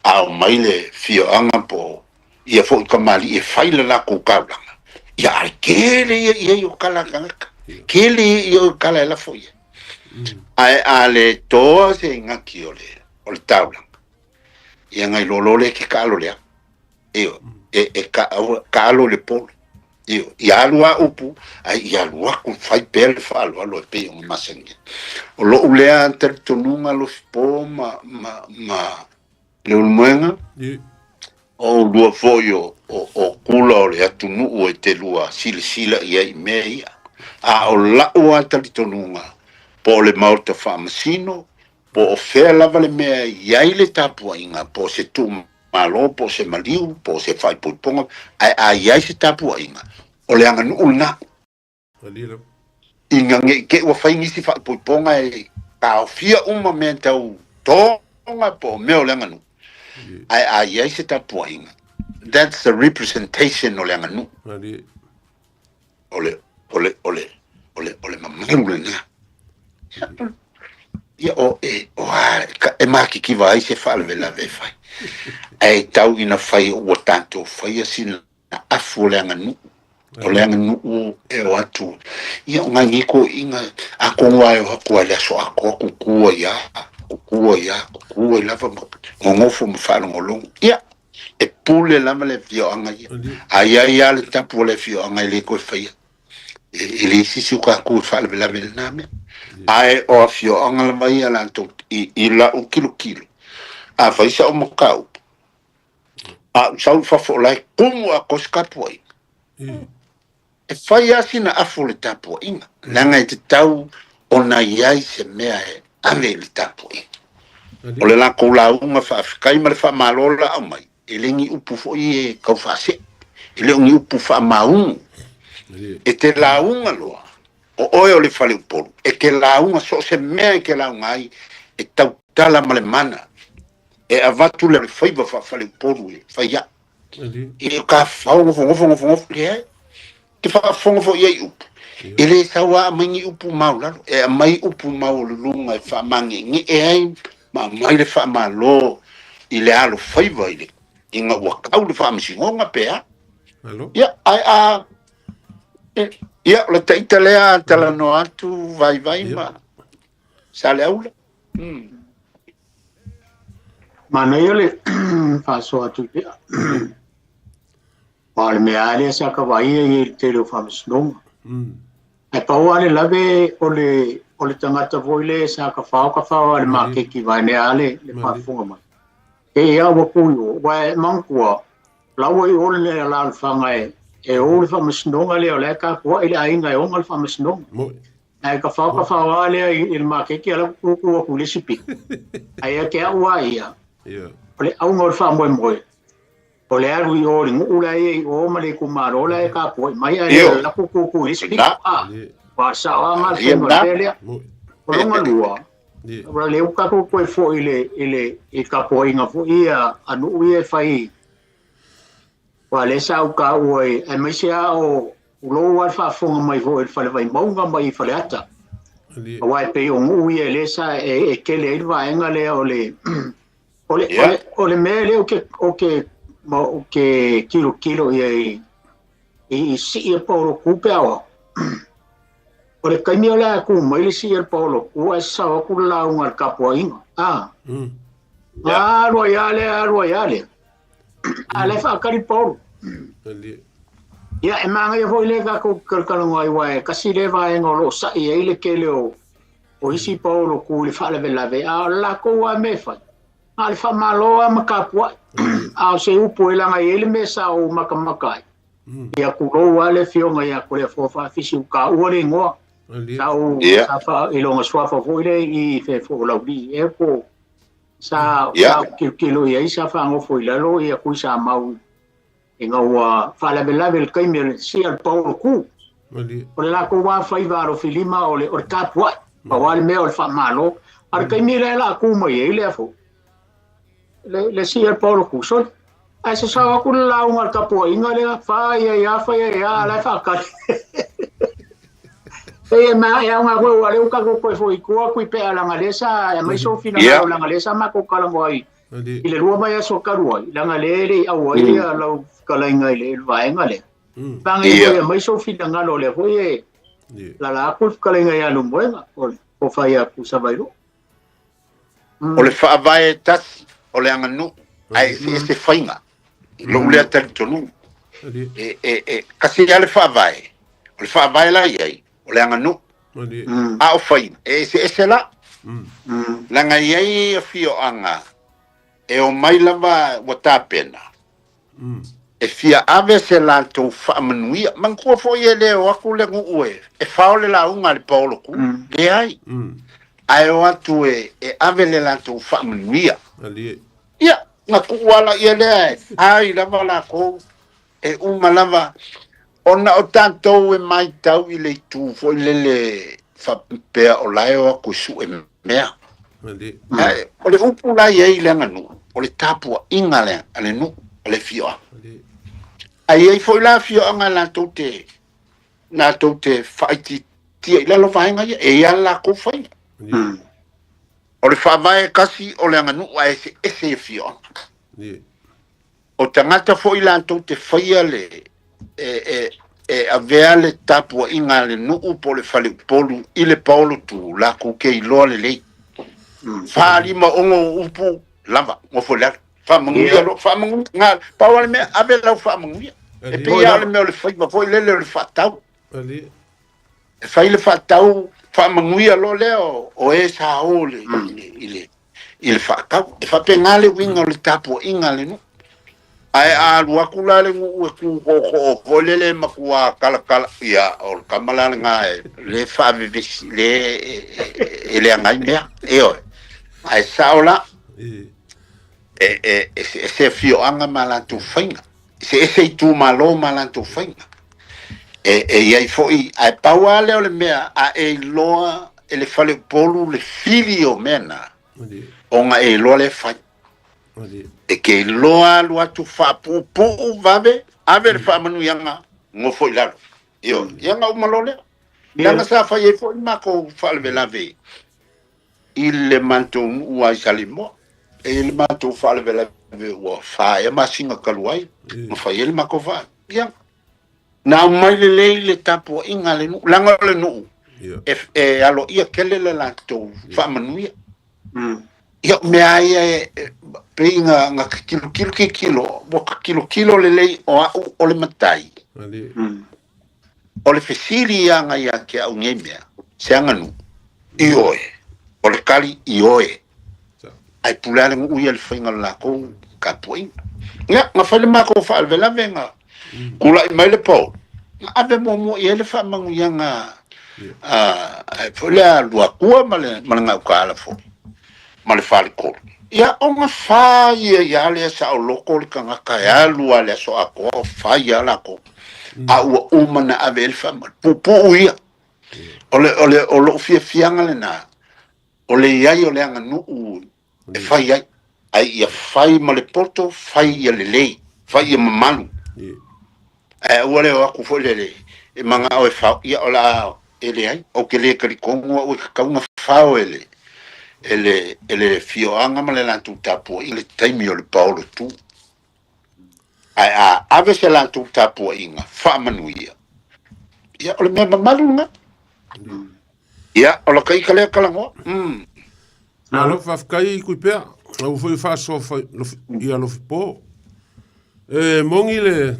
a omai le fioaga po o ia foi tamalii e fai le latou taulaga, ia ae tele ia i ai o tala a tagata, tele ia i ai o tala e lafo i ai. Ae a le toa se gati o le, o le taulaga, ia nai loa lea ke taalo lea. Ioe, e, e taalo i le polo. Ioe, ia alu a upu, ae ia alu atu fai pea le faaaloalo e pei ona masani ai. O lou lea talitonuga Lofipo ma, ma, ma Leulumoega, o oulua foi o, o, o kula o le atunuu e te lua silasila i ai i mea ia. A o la'u lava talitonuga, po o le Maota Faamasino, Po o fea lava le mea e i ai le tapuaiga, po o se tuumalo, po o se maliu, po o se faaipoipoga, ae a i ai se tapuaiga, o le aganuu lena. Ina ne i te i ua fai nisi faaipoipoga e taofia uma mea tau toga po o mea o le aganuu, ae a i ai se tapuaiga, that's the representation o le aganuu. O le, o le, o le, o le, o le mamalu lena. Ia, o, e, o a, e matitiva ai se faalavelave e fai. Ae tau ina fai ua tatou faia sina afu o le aganuu. O le aganuu e o atu. Ia, o nai nei toeaiina, atonu lava e o atu lava i le aso atoa tutu ai lava, tutu ai lava, tutu ai lava ma nonofo ma faalogologo. Ia, e pule lava le afioaga ia. A i ai lava le tapu o le afioaga e le toe faia. E leai se isi o tatou e faalavelave i lena mea. Ae o afioaga lava ia latou i lau tilotilo, a fai sau mataupu, a ou sau i fafo o la e tumu atoa se tapuaiga. E fai lava sina afu o le tapuaiga, leaga e tatau ona i ai se mea e ave i le tapuaiga. O le latou lauga faafetai ma le faamalo la aumai, e le ni upu foi e tau faasee, e le o ni upu faamaugu. E te lauga loa, o oe o le faleupolu, e te lauga so o se mea e te lauga ai, e tautala ma le mana, e avatu le faiva faafaleupolu e fai ai. E le o ka fao nofonofo nofonofo, leai. Te faafofoga foi i ai upu. E le sau lava aumai ni upu maualalo, e aumai upu maualuluga e faamagegee ai ma aumai le faamalo i le alofaiva i le ina ua tau le faamasinoga pe a. Ia, ae a ia, o le taita lea a talanoa atu Vaivai ma Saleaula. Manaia le faasoa atu pea. Aua o le mea lava lea sa ka vaaia i le tele o faamasinoga. Ae pau lava le lave o le, o le tagata foi le sa ka fao ka fao a le maketi vaenea lava le, le faafofoga mai. E ia ua ku i o, aua e manatua, la ua i o le alaalafaga e, e ou le faamasinoga lea o la e tapuai le aiga e ona le faamasinoga. Ae ka fao ka fao lava lea i le maketi a la ua tutu atu i le isi pito. Ae ia te au lava ia, o le auga o le faamoemoe, o le alu i o i le nuu la e i ai i o ma le itumalo la e tapuai mai ae le lako tutu i le isi pito. A, ua sao lava na le faiga o le mea lea. O lona lua, o lea ua tatou toe foi i le, i le, i tapuaiga foi ia a nuu ia e fai, aua lea sa ou taua i, aemaise lava o lou lava le faafofoga mai foi i le Fale Vaimauga ma i Faleata. Aua e pei o nuu ia lea sa e tele ai le vaega lea o le, o le, o le, o le mea lea ou te, ou te, ou te tilotilo i ai i sii e paolo ku pe aoao. O le taimi o le a ku mai le sii e paolo ku ae sasao atu le lauga a le tapuaiga. A, alu ai lava lea, alu ai lava lea. A o la e faatali Paolo. Ia, e māngaia foi lea tatou kalakalagoa ai, aua e tasi lea vaega o lo o sa'i ai le tele o o isi paolo ku i le faalavelave, a o le latou lava mea e fai, na o le faamalo lava ma tapuai. A o se upu e laga i ai le mea sa ou makamaka ai, ia tulou lava le afioga ia Toleafoa Faafisi ua taua le igoa, sa ou sa faa i lona suafa foi lea i Fefoolaulii ea po sa sa ou tilotilo i ai sa faanofo i lalo ia Tuisamau ina ua faalavelave i le taimi o le sia o le paolo ku. O le latou lava faiva alofilima o le o le tapuai, pau lava le mea o le faamalo. A o le taimi lea o le a tu mai ai lea foi, le, le sia o le paolo ku, sole. Ae sasao atu le lauga a le tapuaiga lea, fai ai lava, fai ai lava, a o la e faatali. Pei e ma e aoga foi aua o lea ua tatou toe foi i tua Tuipea leaga lea sa aumai sou finagalo leaga lea sa matou talanoa ai i le lua vaiaso talu ai, leaga lea e le i auai lau fetalaiga i le vaega lea. Maga foi aumai sou finagalo lea foi e lala atu le fetalaiga ia Leulumoega o le tofa ia Tuisavailuu. O le faavae e tasi o le aganuu ae eseese faiga i lou lea talitonuga. E, e, e tasi lava le faavae, o le faavae la i ai, o le aganuu. A o faiga, e eseese la. Leaga e i ai afioaga e omai lava ua tapena, e fia ave se latou faamanuia. Manatua foi e le o atu le nuu e, e fao le lauga a le paolo ku. Leai. Ae o atu e, e ave le latou faamanuia. Ia, na tuu ala ia lea e fai lava latou, e uma lava ona o tatou e matau i le itu foi lele faapea o la e o atu e sue mea. Ae o le upu la e i ai i le aganuu, o le tapuaiga a le, a le nuu, a le afioaga. Ae i ai foi la afioaga latou te, latou te faaitiitia i lalo vaega ia, e i ai lava le latou faiga. O le faavae e tasi o le aganuu ae eseese i afioaga. O tagata foi latou te faia le, e, e, e avea le tapuaiga a le nuu po o le faleupolu i le paolo tu, latou te iloa lelei. 4, 5, 6 upu lava, nofo i lalo. Faamanuia loa, faamanuia, na, pau lava le mea, ave lau faamanuia. E pei lava o le mea o le faiva foi lele o le faatau. E fai le faatau, faamanuia loa lea o, o e sa o le, i le, i le, i le faatau. E faapena le uiga o le tapuaiga a le nuu. Ae a alu atu la le nuu e tu tootoo foi lele e matua talatala, ia, o le tama la lena e le faavevesi, le e leaga ai mea. Ioe. Ae sao la, e, e, eseese afioaga ma latou faiga, eseese itumalo ma latou faiga. E, e i ai foi, ae pau lava lea o le mea, a e iloa e le faleupolu le fili o mea na, ona e iloa lea e fai. E ke iloa alu atu faapuupuu vave, ave le faamanuiaga, nofo i lalo. Ioe, ia ona uma loa lea. Leaga sa fai ai foi le matou faalavelave i le matou nuu lava i Saleimoa. E i ai le matou faalavelave ua fa ea masina talu ai, na fai ai le matou faa. Ia, na aumai lelei le tapuaiga a le nuu, leaga o le nuu e, e aloaia tele le latou faamanuia. Ia, o mea lava ia e, e pei na, na tilotilo tilotilo, ua tilotilo lelei o au o le matai. O le fesili ia na ia te au nei mea, se aganuu, ioe. O le tali, ioe. Ae pule lava le nuu ia i le faiga o le latou tapuaiga. Ia, na fai le matou faalavelave na tulai mai le Paul, na ave muamua i ai le faamanuiaga a, foi lea Luatua ma le, ma le Gautaala foi, ma le Faletolu. Ia, ona fai ai lava lea saoloto le tagata e alu lava i le aso atoa o fai lava latou. A ua uma ona ave i ai le faamanuiaga. Puupuu ia. O le, o le, o lou fiafiaga lena, o le i ai o le aganuu e fai ai, ae ia fai ma le poto, fai ia lelei, fai ia mamalu. Ae aua le o atu foi lele e manao e fao, ia o le a, e leai, ou te le talitonu au e tatau ona fao e le, e le, e le afioaga ma le latou tapuaiga le taimi o le paolo tu. Ae a ave se latou tapuaiga faamanuia, ia o le mea mamalu lena. Ia, o la ika lea talanoa. Malo faafetai Tuipea, ua foi faasoa ia Lofipo. E moni le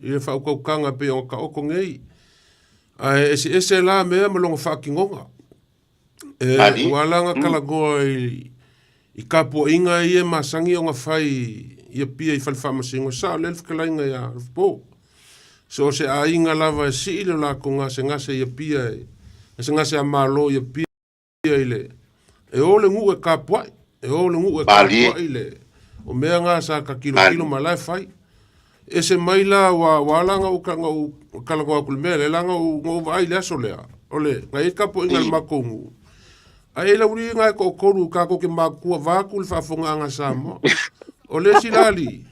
i le faautautaga e pei ona taoto nei. Ae eseese la mea ma lona faatinoga. E, ua ala ona talanoa i, i tapuaiga ia e masani ona fai i Apia i fale faamasino, e sao lelei le fetalaiga ia Alofapo. So o se aiga lava e sii le latou gasegase i Apia, e gasegase a Malo i Apia i le, e o le nuu e tapuai, e o le nuu e tapuai le, o mea na sa ta tilotilo ma la e fai. Ese mai la ua ua ala ona ou ona ou talanoa atu i le mea lea, leaga na ou vaai i le aso lea, o le, na i ai le tapuaiga a le matou nuu, ae i ai le aualii na e toatolu tatou te matutua vaeatu le faafofogaaga a Samoa. O le isi la alii,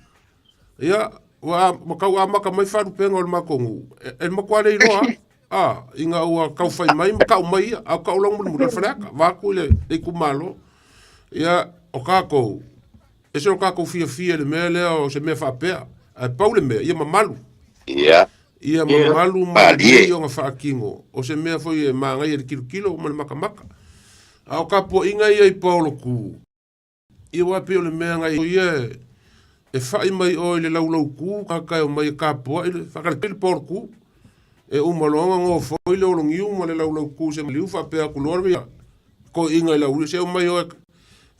ia, ua ua tau amata mai faalupega o le matou nuu, e matua le iloa lava, a, ina ua tau fai mai ma tau mai ia, a o tau lau mulimuli o le Faleata, vaeatu le itumalo. Ia, o tatou, Ese lo tatou fiafia i le mea lea o se mea faapea, ae pau le mea, ia mamalu. Ia. Ia mamalu ma lelei ona faatino, o se mea foi e manaia i le tilotilo ma le makamaka. A o tapuaiga ia i Paoloku, ia aua e pei o le mea na ia e fai mai oe i le laulauku, tagata e omai e tapuai le faakaletele le Paoloku. E uma loa ona gofoi le ologiu ma le laulauku i se maliu faapea atu loa ia toeaiina i le aualii, se omai oe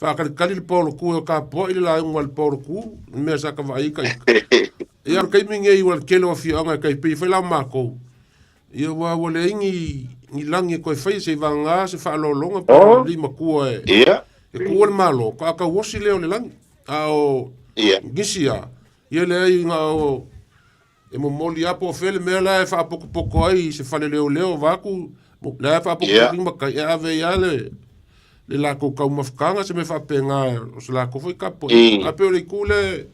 faatalitali le paoloku e tapuai le lauga a le paoloku, le mea sa ta vaai ai ta ita. Ia o le taimi lenei ua le tele o afioaga e tai pei foi la o matou, ia ua ua leai ni ni lagi e toe faia seivagana se faaaloaloga po o alii matua e e tuua le Malo, faatoa tauosi lea o le lagi. A o nisi lava, ia leai na o E momoli lava po o fea le mea la e faapotopoto ai i se fale leoleo vaeatu, la e faapotopoto i matai, e ave ai lava le, le latou taumafataga, se mea faapena, o se latou foi tapuaiga. Ae pei o le itu lea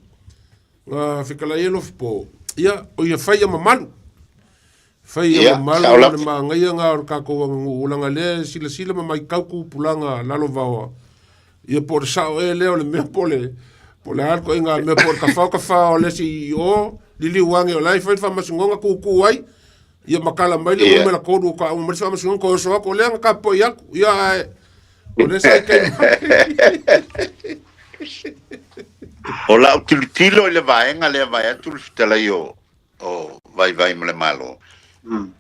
na fetalai ai Lofipo, ia, o ia fai ia mamalu. Fai ia mamalu o le manaia lena o le tatou aganuu, leaga o lea e silasila ma matau tupulaga lalovaoa, Ia po o le sao ea lea o le mea po o le po o le a le ituaiga mea po o le tafao tafao o le isi i o, liliu ane o la e fai le faamasinoga tutu ai, ia ma tala mai le numera 3 o taamu mai le faamasinoga toe oso atu, o lea na tapuai atu. Ia ae o lea sa i tai O lau tilotilo i le vaega lea vaeatu le fetalai o o Vaivai ma le Malo,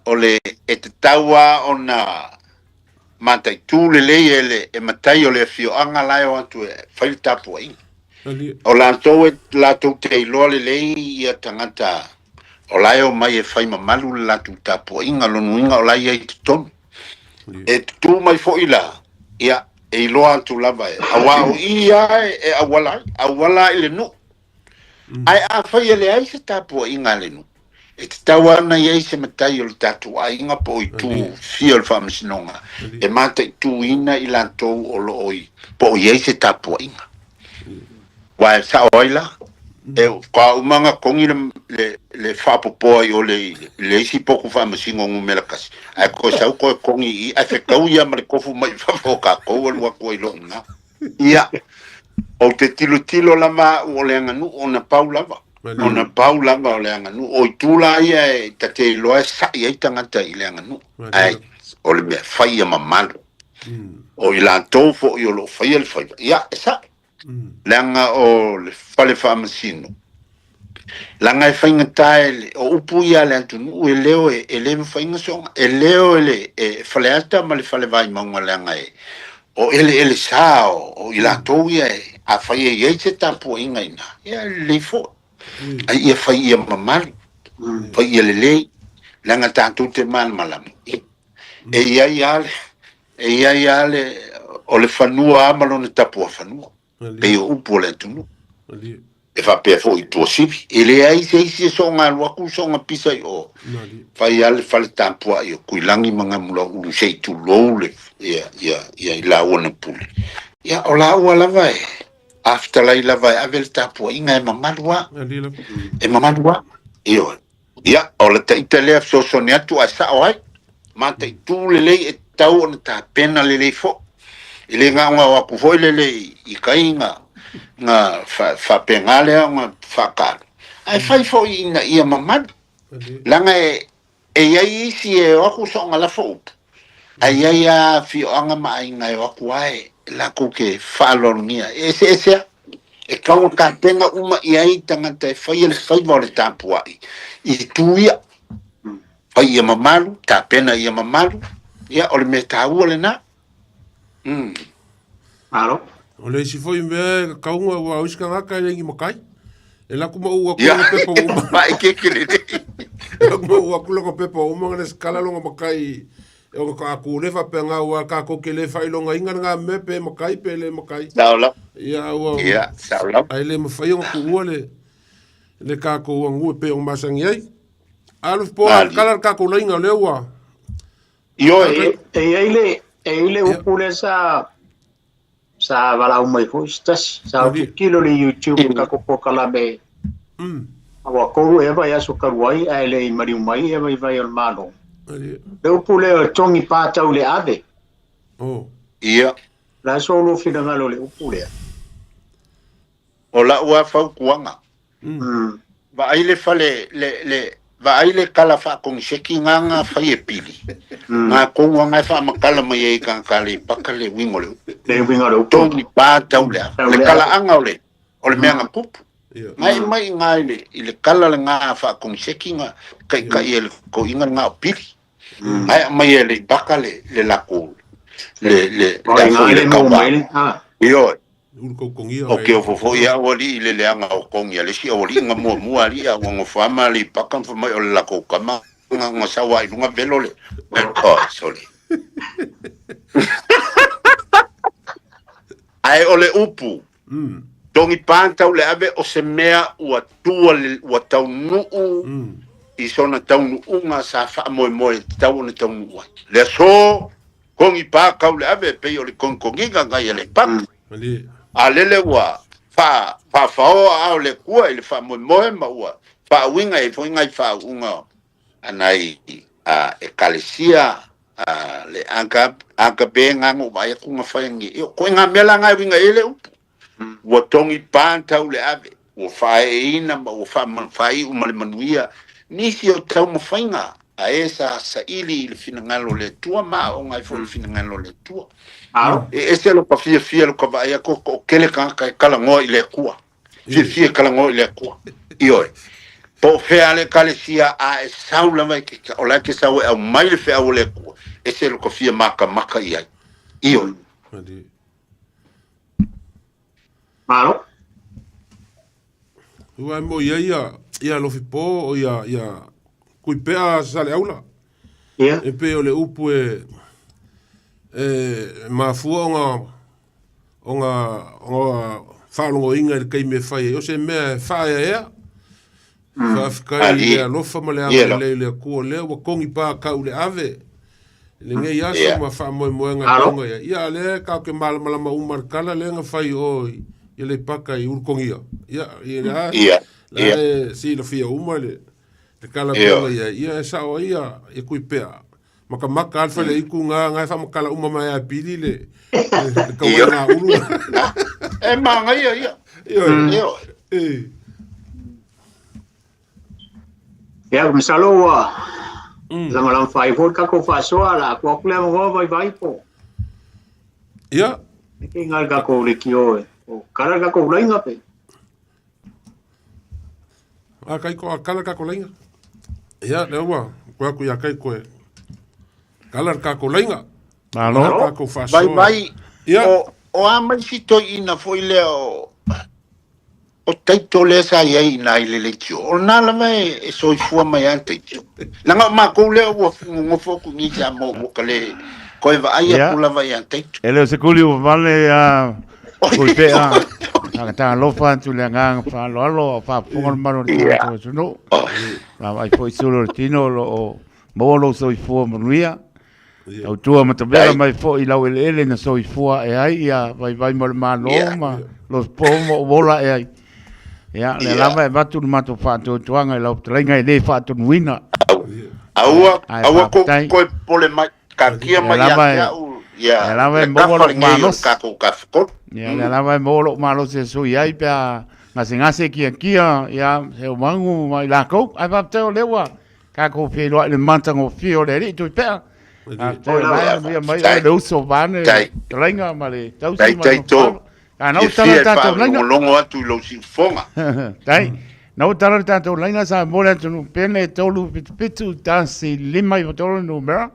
o le e tatau lava ona mataitu lelei e le e matai o le afioaga la e o atu e fai le tapuaiga. O latou e latou te iloa lelei ia tagata o la e omai e fai mamalu le latou tapuaiga, lona uiga o la e i ai i totonu. E tutū mai foi la, ia, e iloa atu lava e, aua o i lava e auala ai, auala i le nuu. Ae afai e leai se tapuaiga a le nuu, e tatau lava ona i ai se matai o le tatou aiga po o itu fia o le faamasinoga e mataituina i latou o lo o i, po o i ai se tapuaiga. Aua e sao ai la, e faatoa uma ona togi le, le, le faapopoa i o le, le isi potu faamasino numera tasi, ae toe sau toe togi i i, ae fetau ia ma le tofu mai fafo o tatou alu atu ai loa i ina. Ia, ou te tilotilo lava au o le aganuu ona pau lava. Ona pau lava o le aganuu. O itu la ia e ta te iloa e sa'i ai tagata i le aganuu. Ae o le mea fai ia mamalu. O i latou foi o lo o faia le faiva, ia, e sa'i. Leaga o le fale faamasino, leaga e faigata e le, o upu ia a le atunuu e leo e, e le mafai ona soona, e leo e le e Faleata ma le Fale Vaimauga leaga e, o eleele sa o i latou ia e, afai e i ai se tapuaiga i ina, ia e lelei foi. Ae ia fai ia mamalu, fai ia lelei, leaga tatou te malamalama, e i ai lava le, e i ai lava le, o le fanua lava ma lona tapuafanua, pei o upu o le atunuu. E faapea foi i Tuasivi, e leai se isi e soona alu atu soona pisa i o, fai lava le fale tapuai o Tuilagi ma Gamulaulu se i tulou le, ia, ia, ia i laua na pule. Ia, o laua lava e, a fetalai lava e ave le tapuaiga e mamalu lava, e mamalu lava. Ioe. Ia, o le taita lea fesoasoani atu ae sao ai, mataitu lelei e tatau ona tapena lelei foi. E le gaogao atu foi lele i tai na, na faapena lea ona faatalu, ae fai foi ina ia mamalu. Leaga e, e i ai isi e o atu soona lafo upu, ae i ai lava afioaga ma aiga e o atu lava e latou te faaaloalogia. E eseese lava. E kaua tapena uma i ai tagata e faia le faiva o le tapuai i itu ia. Fai ia mamalu, tapena ia mamalu, ia o le mea taua lena. Mm. Malo. O le isi foi mea e kakauga aua o isi tagata e le ni matai. E laku ma ou atu Ia, loga pepa ua uma. faaekeeke lelei. E laku ma ou atu loga pepa ua uma na lesitala lona matai e ona taaku le faapena aua tatou te le faailogaina lena mea pe matai pe le matai. Sao lava. Ia ua Ia, sao lava. ae le mafai ona tuua le le tatou aganuu e pei ona masani ai. Alu po Malie. kala le tatou laina o lea ua Ioe. E i ai le e i ai le upu lea sa sa valaau mai foi se tasi sa Malie. tilotilo i le YouTube i le tatou polokalame ua 3 ea vaiaso talu ai ae le i maliu mai ia vaivai o le Malo. Malie. Le upu lea o le togi pa tau le ave. Oh. Ia. O le a so lou finagalo i le upu lea? O lau lava fautuaga. Vaai le fale, le, le, vaai le kala faakoniseki nga nga fai e pili. Nga kou anga e faamatala mai ai i tagata Aleipata le uiga o le upu. Le uiga o le upu. Togi pa tau le ave. Tau Le le ave. kalaaga o le, o le mea na tupu. Ia. Nga e mai i ga i le, i le kala le ga faakoniseki ga taitai e le toeaina le ga o pili. Nga e aumai e Aleipata le, le latou, le, le, O le i a ina foi e le le maua kaua. mai le, ha. Ioe. Ulu tautogia O ngai. ke ofo foi au alii i le leaga o kogi a le isi aualii ga muamua alii a ua gofoa ma Aleipata ma fai mai o le latou tama ga ga sau lava i luga velo le oh sorry. Ae o le upu togi pa tau le ave o se mea ua tua le, ua taunuu i sona taunuuga sa faamoemoe e tatau ona taunuu ai. Le aso kogi pa kau le ave e pei o le kogikogiga ngai a Aleipata. Malie. A lele ua faa faafaoa aao le Akua i le faamoemoe ma ua faauiga ai foi nai faauuga a nai a ekalesia a le aga agape ga na ou vaai atu ga fai agi. Ia, koe ga mea la ga e uiga i ai le upu. Ua togi pa tau le ave, ua faaeeina ma ua faaiu ma le manuia nisi o taumafaiga a e sa saili i le finagalo o le Atua ma aoga ai foi i le finagalo o le Atua. E ese lo ka fiafia lo ka vaai atu o toatele tagata e talanoa i le Atua. Fiafia e talanoa i le Atua. Ioe. Po o fea le ekalesia a e sau lava e te, o la e te sau e aumai le feau o le Atua, ese lo ka fia makamaka i ai. Ioe. Malie. Malo. Ua e mo ia ia ia lofi po o ia ia kui pea Saleaula. Ia. E pei o le upu e e mafua ona ona ona faalogoina i le taimi e fai ai. O se mea e faaeaea. Faafetai i Ali. le alofa ma le Ia la. agalelei o le Atua lea ua togi pa kau le ave i lenei aso Ia. ma faamoemoega e Alo. tonga ia. Ia a lea tatou te malamalama uma i le tala lea na fai o i i Aleipata i Ulutogia. Ia, ia la, Ia. la Ia. e silafia uma le, le tala Ia. tonga ia. Ia e sao ai ia, ia kui pea. Makamaka a le faleitu ga ga e faamatala uma mai a pili le, le, le Ia. kauaiga ulu. E magaia ia. Ioe. Ioe. E. Ia, masalo ua lagolago faaiu foi le tatou faasoa la atu atu le avanoa vaivai po. Ia. E ke i le tatou leitio e o kala le tatou laina pe. A kai ko a kala ka ko lainga. Ia, lea ua koe atu ia kai koe. Kala ka ko lainga. Malo. Ka ko faasoa. Vaivai, Ia. o, o a mai si toeaina foi lea o, o Taito lea sa i ai i ina i le leitio. O lena lava e, e soifua mai lava le Taito. Leaga o matou lea ua nonofo atu i inei i Samoa ua ka le toe vaai Ia. atu lava ia Taito. E le o se kuli ua vale a kui pea Talofa atu le agaga faaaloalo a o faafofoga le mamalu o le Ia. tatou atunuu. Vaavaai foi sulu o le tino o lo o maua lou soifua manuia. Tautua matavela mai foi i lau eleele na soifua ae ai ia vaivai ma le Malo Ia. ma Lotopo ma ou ola ae ai. Ia, lea Ia. lava e avatu le matou faatuatuaga i lau fetalaiga e le faatonuina. Aua, Ae aua kou faafetai. toe popole mai, taatia Lea mai ia lava te e au ia lea lava e le maua kafa lou lenei o le malosi. tatou tafatolu. Ia, lea lava e maua lou malosi e sui ai pe a gasegase kiakia, ia, se o magu ma i lakou. Ae faafetai o lea ua tatou feiloai i le matagofie o le Alii Tuipea. Faafetai o la e manuia mai oe le uso vaeane le Faafetai. fetalaiga ma le tausi Tai ma le tai nofo to. alo. A na ua tala Fiafia le e tatou laina. faalogologo atu i lou siufofoga. Tai. Na ua tala le tatou laina sa mo le atunuu pene 377 1 5 9 3 numera.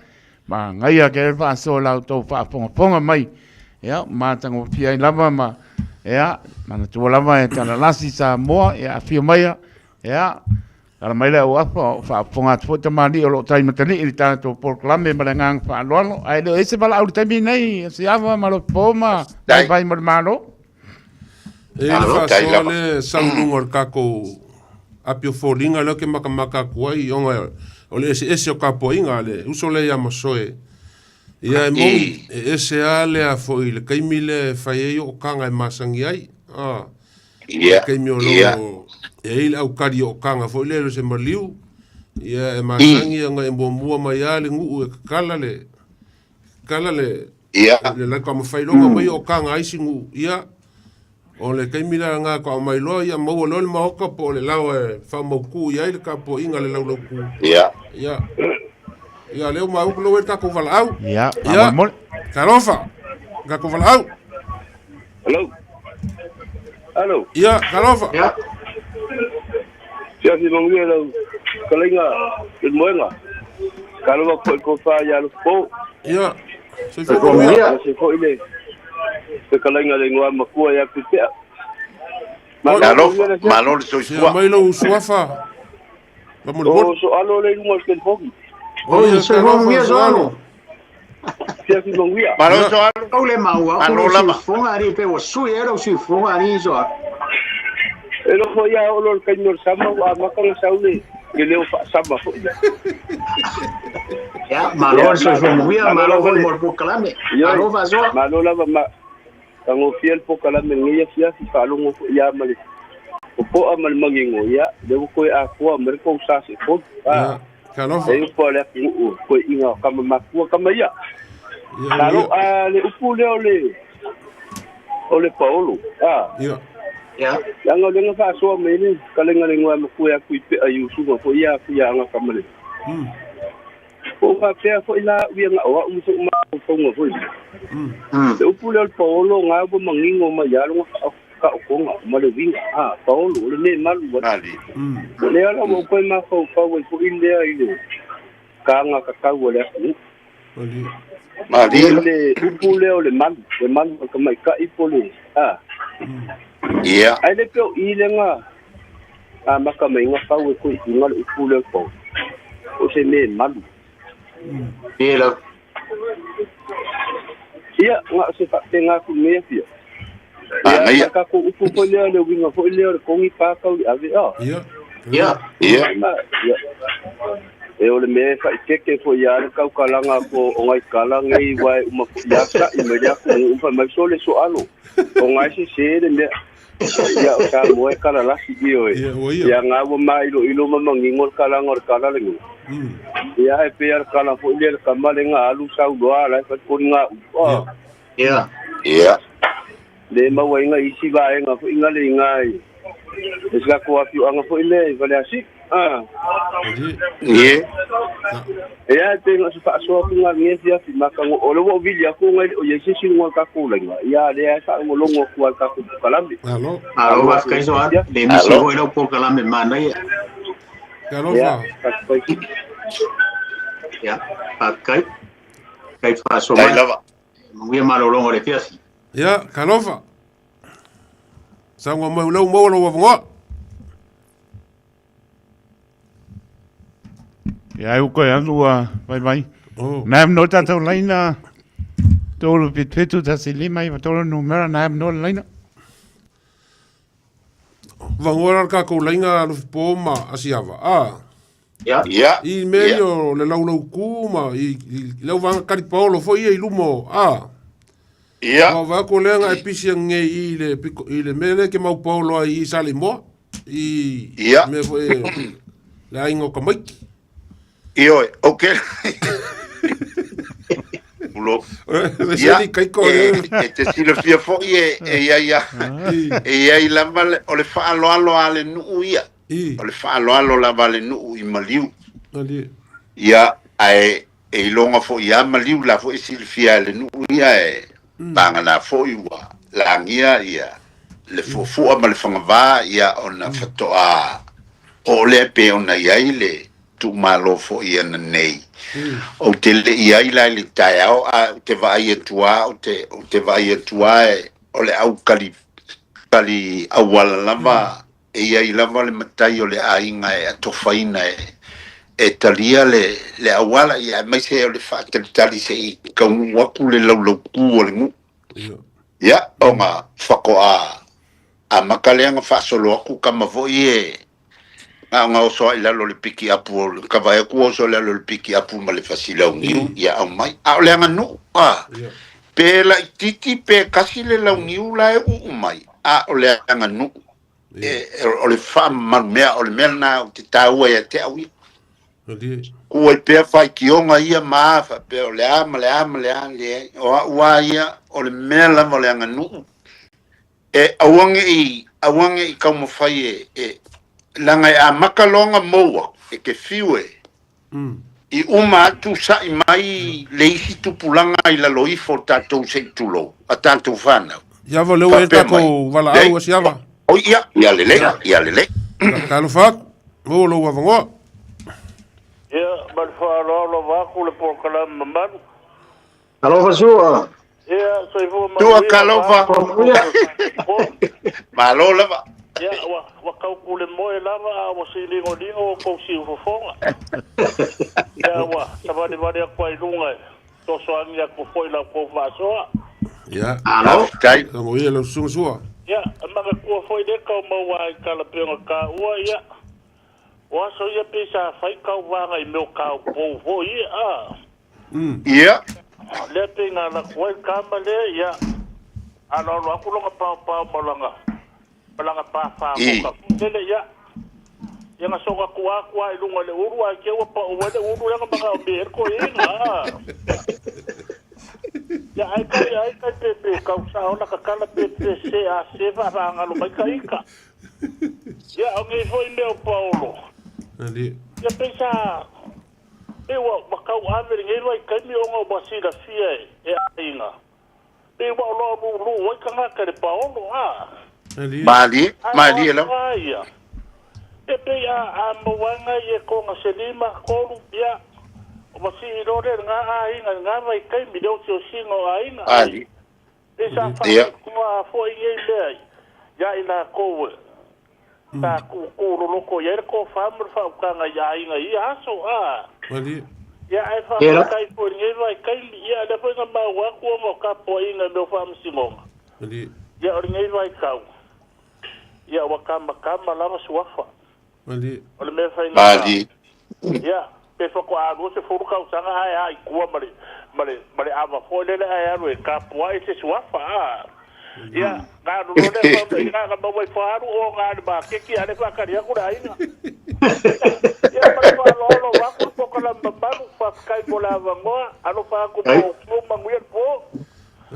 Ma gaia ke le faasoa la outou faafogafoga mai. Ia, matagofie ai lava ma, ia, manatua lava e talalasi Samoa, ia, afio maia, ia, tala mai le au afa, o faafofoga atu foi tamalii o lo o tai matalii i le tatou polokalame ma le agaga faaaloalo. Ae le o i ai se valaau i le taimi lenei, Asiava ma Lopo ma Dai. Vaivai ma le Malo. E i ai le Malo, tai faasoa lava. le sau i luga o le tatou api o foliga lea ou te makamaka atu ai ona o le eseese o tapuaiga a le uso lea ia Masoe. Ia e moni, e ese lava lea foi i le taimi lea e fai ai ootaga e masani ai. A, le taimi o lo e ai le aukali ootaga foi lea i se maliu, ia e masani ona e muamua mai lava le nuu e tatala le tatala le le latou taumafai loa ona aumai ootaga a isi nuu, ia O le taimi la lena e aumai loa, ia maua loa le maota po o le laoa e faamautu i ai le tapuaiga a le laulautu. Ia. Ia. Ia, lea ua maua ua i le tatou valaau. Ia, Ia. faamolemole. Talofa. Tatou valaau. Hello. Hello. Ia, talofa. Ia. Siasi manuia lau fetalaiga i le moega. Talofa foi i tofa ia Alofapo. Ia. Soifua manuia. Aemaise foi le fetalaiga le igoa matua ia Tuipea. Malo, malo le soifua. Sia mai lou suafa. Faamolemole. O Soalo le i luga o le telefoni. Oi, soifua manuia Soalo. Siasi manuia. Malo Soalo. Au le maua, Malo o lou lava. siufofoga alii pe ua sui ai lou siufofoga alii Soalo. E nofo ia oo loa i le taimi o le sama ua amata ona sau le le leo faasama foi. Ia, malo le soifua manuia, Malo malo lava foi le mo le polokalame. Ioe, Malo faasoa. malo lava ma tagofia le polokalame lenei afiafi faalogo foi ia ma le popoa ma le magigo ia lea ua toe atoa mai le tou sa seetolu. Ia, talofa. E upu a le atunuu toeaiga o tama matua tama ia. Ia, Talo ia. a le upu lea o le o le paolo. Ia. Ia. Leaga o lea na faasoa mai le fetalaiga le igoa matua ia Tuipea i usuga foi ia atu ia Agafamalele. Po o faapea foi la au ia na o au ma so'u mafaufauga foi. Le upu lea o le paolo ga ua magigo mai ia loga fa'ataotoga ma le uiga a paolo o le mea e malu ai. Mali. O lea la ua ou toe mafaufau ai fo'i lea i le taga tatau a le atunuu. Mali. Mali. O le upu lea o le malu, le malu o le tamaita'i po le a. Ia. Ae le pe o i lega amata maiga fau e toe'iga le upu lea o le paolo. O se mea e malu. Ia lau. Ia, na o se fa'apega atu lenei afia. Ia, Manaia. ma tatou upu foi lea le uiga foi lea o le kogi pa tau i ave a. Ia. Ia. Ia. Ma, ia. E o le mea e fa'aitete foi ia le taukalaga po o gaikala nei uae uma fo'i ia sa'i mai le atunuu fai mai so le so'alo. O gae sesē le mea. Ia o Samoa e kalalasi ioe. Ia, ua ia. Ia ga ua ma'ilo'ilo ma magigo le kalaga o le kala lenei. Ia e pei a le kala foi lea le kama lega alu sauloa ala e falikoliga ulu. Ia. Ia. Ia. Le mauaiga isi vaega foi ga le iga i e se tatou afioaga foi lea i Faleasi'i. Mali. Ia. Ia e pei o se faasoa atu ga lenei afiafi matago o le ua ou vili atu ona e le o i ai se isi luga o le tatou laiga ia lea e faalogologo atu ai le tatou polokalame. Malo. Malo faafetai Soalo. Le misi Malo. foi lau polokalame manaia. Ia, Talofa. faafetai. Ia, faafetai. Kai faasoa Tai mai. lava. Manuia malologa o le afiafi. Ia, talofa. Saunoa mai lau maua lou avanoa. Ia, ai ua toe alu ua vaivai. Oh. Na am no tatou laina 377 1 5 9 3 numera na am no le laina. Vagoa la le tatou laiga Alofipo ma Asiava. A. Ia. Ia. I mea Ia. ia o le laulautu ma i, i lau vaega kalipaolo foi ia i luma o a. Ia. Ua vaai atu lea na e pisi nei i le piko, i le mea lea ke mau paolo ai i Saleimoa. I Ia. mea foi e, le aiga o Kamaiki. Ioe, ok. Ulo. Le Ia, seli kaiko e, e. e te silafia foi e, e ia ia, e ia i lava le, o le faaaloalo a le nuu ia. I. O le faaaloalo lava a le nuu i maliu. Ali. Ia, ae e iloga foi ia maliu la foi e silafia e le nuu ia e pagana foi ua lagia ia le fuafua ma le fagavā ia ona faatoa oo lea pei ona i ai le tuumalo foi ananei. Ou te le i ai la i le taeao, ae ou te vaai atu lava, ou te, ou te vaai atu lava e, o le au kali, kali auala lava, e i ai lava le matai o le aiga e atofaina e, e talia le, le auala, ia, aemaise o le faatalitali se i taunuu atu le laulaukū o le nuu. Ia, ona faatoa amata lea ona faasolo atu tama foi e na ona oso ai i lalo o le pikiapu o le kavae atu oso i lalo o le pikiapu ma le fasilauniu ia aumai. A o le aganuu, a, pe laitiiti pe kasi le launiu la e uu mai, a o le aganuu, e, o le faamamalu mea, o le mea lena ou te taua ia te au ia. Tuu ai pea faitioga ia ma a faapea o le a ma le a ma le a, leai. O au lava ia, o le mea lava o le aganuu, e aua ne i, aua ne i taumafai e, e, leaga e amata loa ona mou atu, e te fiu e, i uma atu sa'i mai le isi tupulaga i lalo ifo o tatou se i tulou, a tatou fanau. Siava, lea ua i ai le Faapea mai, tatou valaau leai, a Siava. oi ia, ia lelei, ia lelei. Talofa atu, maua lou avanoa. Ia, ma le faaaloalo lava atu le polokalame mamalu. Alofa Sua. Ia, soifua Tua manuia talofa. Manuia. Malo lava. Ia, ua, ua tautulemoe lava a ua siligoligo o tou siufofoga. Ia, ua savalivali atu ai i luga e fesoasoani atu foi la outou faasoa. Ia, Alo. Faafetai. tagoia lau susuga Sua. Ia, e manatua foi lea tau maua ai tala pei ona taua, ia, o aso ia pei sa fai tauvaga i mea o taupou foi ia, a. Ia. Lea pei na alu atu ai le tama lea, ia, aloalo atu lona paopao ma lana, ma lana pāpā moka foi lele, ia, ia na soga tua atu lava i luga o le ulu, ae te i ua pau ai le ulu lea na manaomia ai le toeaina, a. Ia, ai kai, ai kai pe, pe kau sao la tatala pe, pe se a se faafaagalo mai ka ika. Ia, o nei foi mea o paolo. Ia pei sa, Pei ua ua tauave lenei vaitaimi ona ua silafia e aiga. Pei ua oloa lulu ai tagata i le paolo, a. Malie, Ae o malie aso lava. a ia. E pei a a maua ai nai e toga se lima, tolu, ia, ua sii loa lea i lena aiga i lena vaitaimi i le osiosiga o aiga, ai. Malie. Pei sa Ia. faapitoa foi nei mea ia i latou e sa tuutuu loloto i ai le tofa ma le faautaga i aiga i ia aso, a. Ia, ae faafetai foi i lenei vaitaimi, ia, lea foi na maua atu ona o tapuaiga i mea o faamasinoga, ia, o lenei vaitau, ia, ua tamatama lava suafa. O le mea faigata, ia, pe faatoa 20 tausaga ae a i tua ma le, ma le, ma le ava foi lele ae alu e tapuai se suafa, a. Ia, na alu loa lea fa, ina na maua ifo alu o na le maketi a le faatali atu le aiga. Ia, ma le faaaloalo atu le polokalame mamalu, faafetai mo le avanoa, alofa atu ma outou, manuia le po.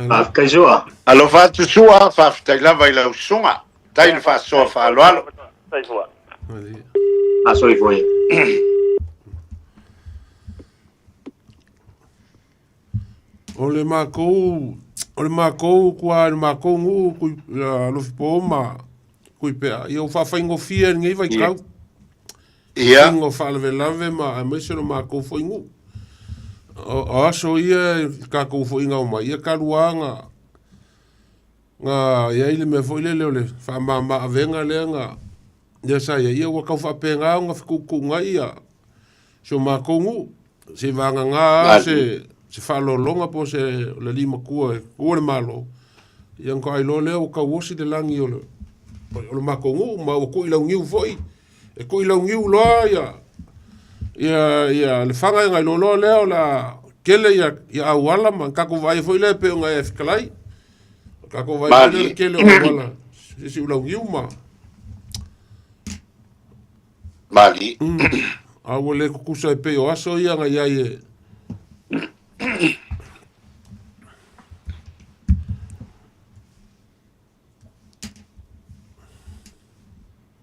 Faafetai Sua. Alofa atu Sua, faafetai lava i lau susuga. Tai le faasoa faaaloalo. Soifua. A soifua ia. O le makou, o le makou kua le makou nuu kui Alofipo ma Kuipea, ia ua faafaigofie lenei vaitau. Ia. Faiga o faalavelave ma aemaise o le makou foi nuu. O aso ia i tatou foiga o mai, ia talu lava na Na i ai le mea foi lele o le faamama avega lea na lea sa i ai, ia ua tau faapena ona fetuutuunai ia si o matou nuu, se i vagana lava se, se faaaloaloga po o se o le alii matua e tua le Malo, ia ona toai loa lea ua tauosi le lagi o le, o le matou nuu ma ua tuilauniu foi, e tuilauniu loa ia, ia, ia le faga ona iloa loa lea o le a tele ia, ia auala ma tatou vaai foi lea pei ona e fetalai. O tatou vaai foi lea le tele o auala se isi ulauniu ma Malie. A ua le tutusa e pei o aso ia na i ai e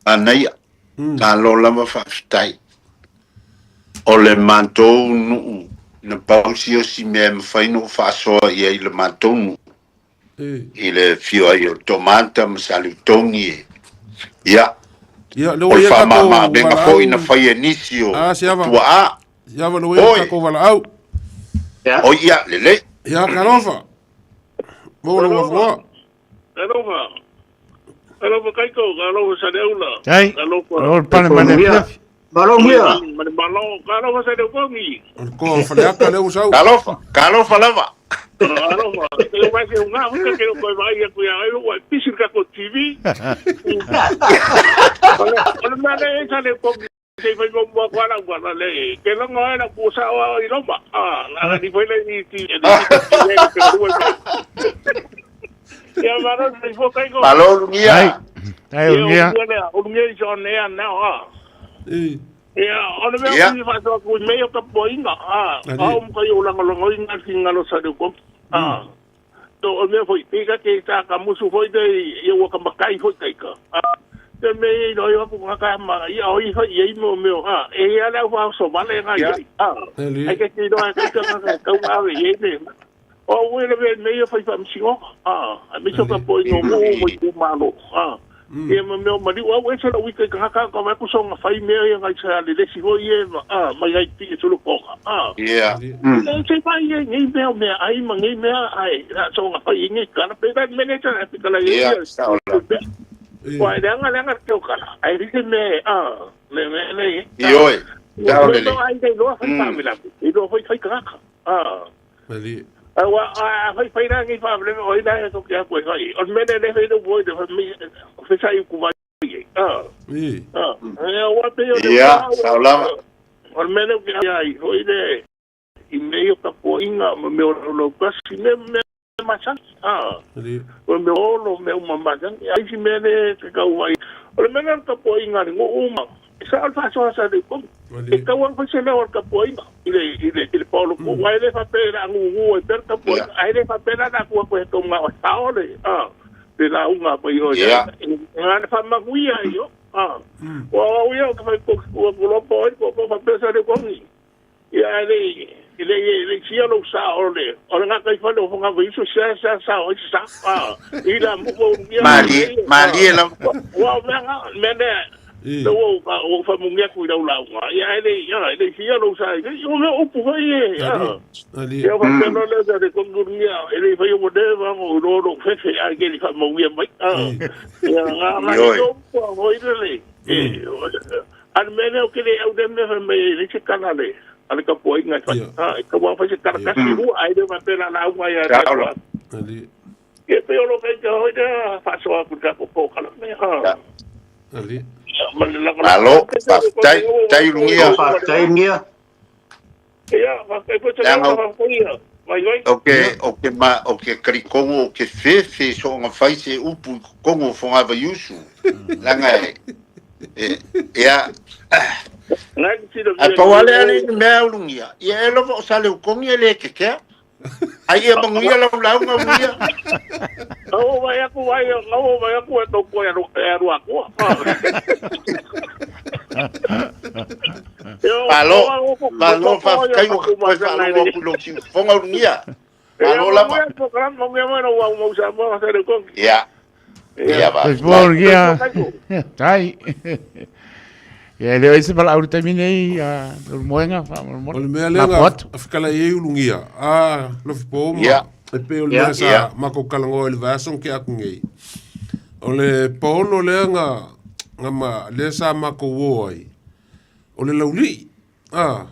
Manaia. Malo lava faafetai. O le matou nuu na pau si osi mea e mafai ona ou faasoa i ai i le matou nuu. I le afio ai o Tomata ma Saliutogi e. Ia. Ia, le O ua le i ai tatou faamama-avega foi na valaau. fai e nisi o Ah, se ava. tuaa. Se ava le ua i ai Oi. tatou valaau. Ia. Oi, ia, lelei. Ia, talofa. Maua lou avanoa. Talofa. Talofa Kaiko, talofa Saleaula. Tai. Talofa. O le pane mai le afiafi. Malo Lugia. Ma le malo, talofa Saleukogi. O le toa o Faleata lea ua sau. Talofa, talofa lava. Talofa. Ke mai se unga, ke ke ko mai ia ku ia ai ua pisi ka ko TV. O le mea le Saleukogi se fai mo mo kwa la kwa le ke longo era ku sa o i Roma. Ah, la ni foi le ni ti ni ti ke lu Ia maro se fo kai ko. Malo Lugia. Tai. Tai Lugia. Ia o Lugia is on air now. Ah. E. Ia, o le mea Ia. ku fa so ku me o ka poinga. Ah, Ali. au mo kai o langa longo inga ki ngalo sa de ko. Ah. To o mea foi pika ke ta ka musu foi te ia ua ka makai foi kai ka. Ah. Te me i no i ku ka ka ma ia o i foi i mo me o ah. E ia le wa so male nga Ia. i. Ah. Ali. Ai ke ti no ai ka ka ka ka wa i ne. O ue le me me ia fai fa msingo. Ah, a me so ka poinga mo mo i malo. Ah. Ia ma mea mali au e sala wika ka ka ka mai ku songa fai mea ia ngai sa le lesi ho ie ma ah mai ai ti e solo koka. Ah. Ia. Ali. E se fai ie ngai mea mea ai ma ngai mea ai la songa fai ngai kana pe da mene ta pe kala ie. Ia, sao la. E. Wa le anga le anga te kala. Ai ri me ah le me le. I oi. Tao Le lelei. ai te loa fai fa me la. I lo fai fai ka ka. Ah. Ali. A wa a fai fai ra ngai fa le o ina ko kia ko fai. O mene le fai no boi de fa mi fe sai ku vai. Ah. E. Ah, e wa pe o Ia, sao lava. O mene ke ai hoi le i me o ka poinga ma me o lo kasi me me ma sa. Ah, Ali. o me o lo me uma ma sa. Ai si me le te ka wai. O le mene ka poinga ni ngo uma. Sa al fa so sa de ko. E Ali. ka wan fa se le o ka poinga. I le i le i le paulo ko wai le fa pe la ngu ngu e per ka poinga. Ai le fa pe la na ku ko e to ma o sa o le. Ah. Te la unga pa i o. Ia. Nga fa maguia io. Ah. Wa wa ia ka fai ko ko ko lo po ko ko fa pesa le ko ni. Ia le le le sia lo sa o le. O le nga kai fa lo nga vi so sa sa sa o sa. Ah. I la mo mo ia. Malie, malie lava. Wa me nga me ne. E. Le o ka o fa mo ngia ku lau lau nga. Ia le ia le sia lo sa. O me o pu fa ye. Ali. Ah. Ali. Ia fa pelo le sa le konguria e le fai o de va o lo lo fefe a ke le fa mo ngia mai. Ah. Ia nga nga Ioi. o po o ile le. E al mene o ke le au de me fa me le se kana le. Ale ka po inga fa. Ia. Ah, ka wa fa se kana ka si ru ai de ma pela la unga ia. Sao la. Ali. Ke pe o lo ke ka hoi de fa so a ku ka ko ko kala me ha. Ia. Ali. Ma le la Malo, faafetai, tai Lugia. Faafetai Lugia. Ia, fa ke po se Leaga- ka fa ia. Vai vai. O ke, o ke ma, o ke karikongo, o ke fefe so nga fai se upu i kongo fo nga vaiusu. Langa e, e, ia, Ngai ki sila a pau ale ale ni mea ulungia. Ia e lova o sale ukongi e le kekea. Ai ia manguia lau lau nga ulungia. O vai aku vai, o vai aku e tau koe e aru aku. Malo, malo faafetai ua koe faalogo atu i lou siufofoga ulugia. Malo lava. Ia, ia Soifua faafetai. Lugia. Tai. Ia, e le o isi valaau i le taimi nei, a Leulumoega, O faamolemole. le mea lea Napa nga atu. fekalai ai ulugia. Ah, lofi po ma. Ia. E pe o le Ia. mea sa Ia. makou kalagoa i le vaiaso ke aku nei. O le paolo lea nga nga ma lea sa makou o ai. O le laulii. Ah.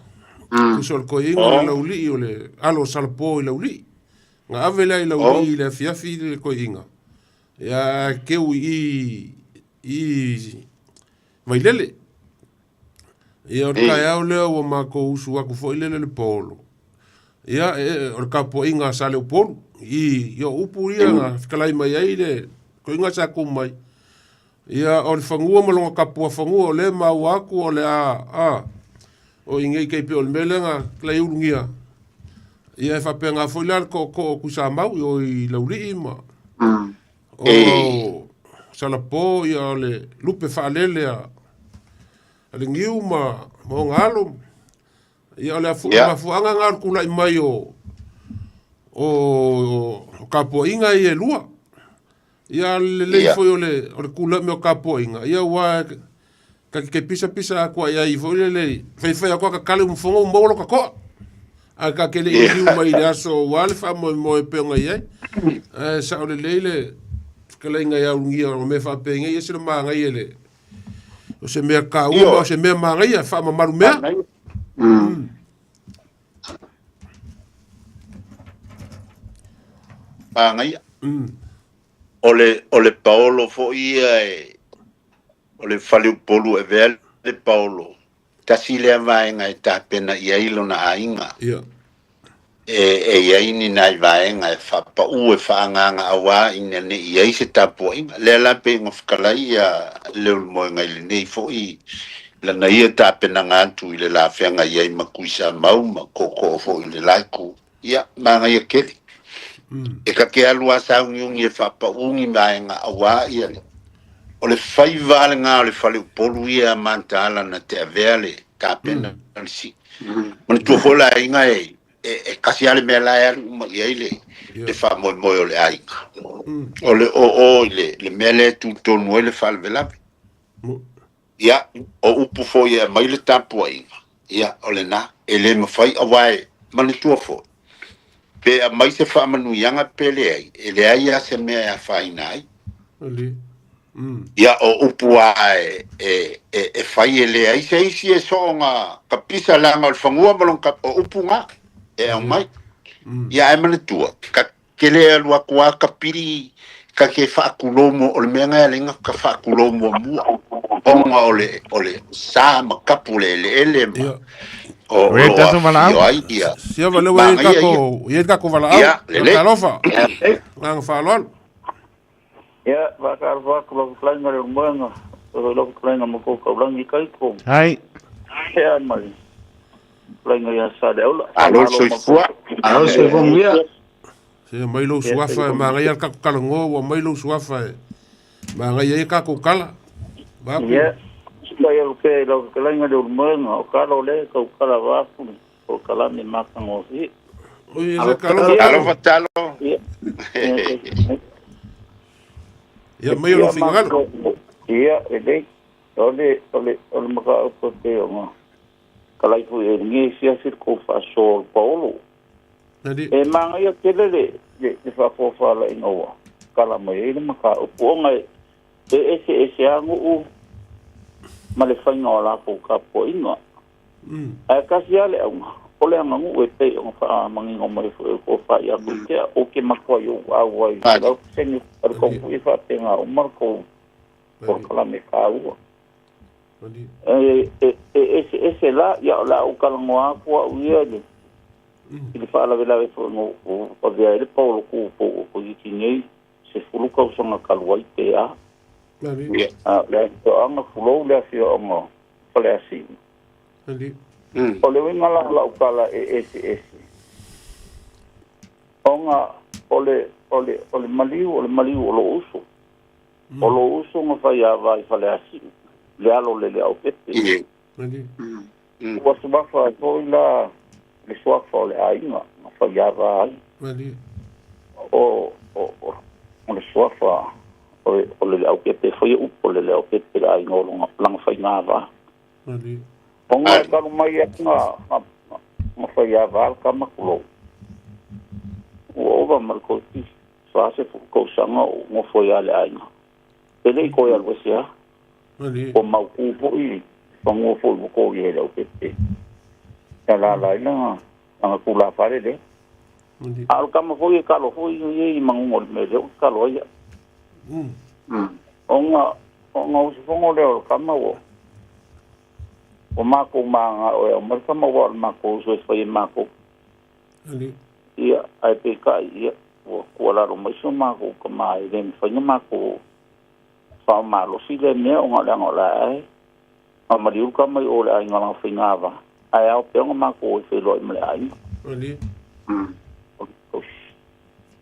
Tusa o le koiga o le laulii o le alo o salapo i laulii. Nga ave lea i laulii i le afiafi le koiga. Ia keu i i Vailele. Ia o le taeao lea ua makou usu aku foi lele le paolo. Ia e, o le tapuaiga a Saleupolu. I ia o upu ia na fekalai mai ai le koiga sa kou mai. Ia o le fagua ma loga kapua fagua o le maua aku o le a a o i nei kei pe o le mea lea na fekalai ulugia. Ia e faapega foi la le tootoo o Tuisamau i o i Laulii ma o Salapo ia o le lupe faalele a a le niu ma ma ona alo. Ia o le afu Ia. mafuaaga na o le tula'i mai o o tapuaiga ia e lua. Ia lelei foi o le tulai mai o tapuaiga, ia aua ta te pisapisa atu ai ai foi lele, faifai atu a tatale umufono ua maua lota toa. Ae ta te le i liliu mai i le aso aua le faamoemoe pei ona i ai. Ae sao lelei le fetalaiga ia Ulugia o mea faapenei e ese le manaia le o se mea taua ma o se mea manaia e faamamalu mea. Manaia. O le paolo foi ia e o le faleupolu e avea le paolo, tasi lea vaega e tapena i ai lona aiga. E i ai ni nai vaega e faapau e faaagaaga aua ina ne i ai se tapuaiga. Lea la pei ona fetalai ia Leulumoega i lenei foi lana ia tapenaga atu i le lafeaga i ai ma Tuisamau ma tootoo foi i le la itu. Ia, manaia tele. E ta te alu lava sauniuni e faapau ni vaega aua ia le o le faiva lena o le faleupolu ia a mataala na te avea le tapena le sii. Manatua foi le aiga e tasi lava le mea la e alu uma i ai le faamoemoe o le aiga. O le oo i le mea lea e tutonu ai le faalavelave. Ia, o upu foi e aumai le tapuaiga, ia, o lena, e le mafai aua e manatua foi, pe aumai se faamanuiaga pe leai, e leai lava se mea e afaina ai. Ia, o upu lava e fai e leai se isi e soona kapisa leaga o le fanua ma lona o upu na e aumai. Ia, ae manatua, ka te le alu atu lava kapili ka te faatulou mua, o le mea na e ala ai ona ka faatulou muamua, ona o le o le sa ma tapu le eleele ma o Ua i ai lo tatou valaau. afifio ai ia Siava lea ua i ai manaia ia. tatou, i ai tatou valaau. Ia, lelei. Talofa. Agaga faaaloalo. Ia, faatalofa atu lau fetalaiga Leulumoega, oi lau fetalaiga ma kou taulagi i Kaiko. Hai. Ia ma le fetalaiga ia Saleaula. Malo le Faamalo ma soifua. Malo le soifua manuia. Se mai lou suafa e manaia le tatou talanoa ua mai lou suafa e manaia ai tatou tala. Vaku. Ia, tai au pea i lau fetalaiga Leulumoega, o tala o lea e tautala vaeatu le polokalame matagofie. Oi, e se talofa talo. Alofa talo. Ia, Ia mai o lou finagalo. Ia, lelei. O le, o le, o le mataupu e pei ona talai foi i ai lenei afiafi le tou faasoa o le paolo. Nani. E manaia tele le, le, le faafofalaiga ua tala mai ai le mataupu ona e eseese lava nuu ma le faiga o latou tapuaiga. Ae tasi lava le auga, o le aganuu e pei ona faamanino mai foi e le tofa ia Tuitea, ou te matuai ou auai i 100% o le tou foi e faapena uma le tou polokalame taua. E eseese la, ia o le a ou talanoa atu au ia i le i le faalavelave foi na ou avea ai le paolo tupou o Koiti nei, 10 tausaga talu ai pe a. A o le afioaga, tulou le afioaga o Faleasiu. O le uiga la o lau tala e eseese, ona o le, o le, o le maliu, o le maliu o lou uso. O lou uso na faiava i Faleasiu, le alo o le Leaupepe. Ua suafa ai foi la le suafa o le aiga na faiava ai. O, o, o, o le suafa o le Leaupepe, faia upu o le Leaupepe le aiga o lona, lana faigava. Ona e talu mai ai na, na, na faiava le tama tulou. Ua ova ma le toeitiiti 40 tausaga o nofo ai le aiga. E le i toe alu ese lava. Ua mautu foi fanua foi ua to i ai le Leaupepe. E alaala ai lana, lana tulafale lea. A o le tama foi e talo foi ia i manuga o le mea lea ou te talo ai au. Ona, ona usufono lea o le tama ua, ua matou mananao e aumai le tama aua o le matou uso e fai e matou. Ia, ae peitai, ia, ua tuualalo mai si o matou tama e le mafai ona matou faamalosi lea mea ona leaga o la e maliu le tama i o i le aiga o lana faigava, ae ao pea ona matou o e feiloai ma le aiga.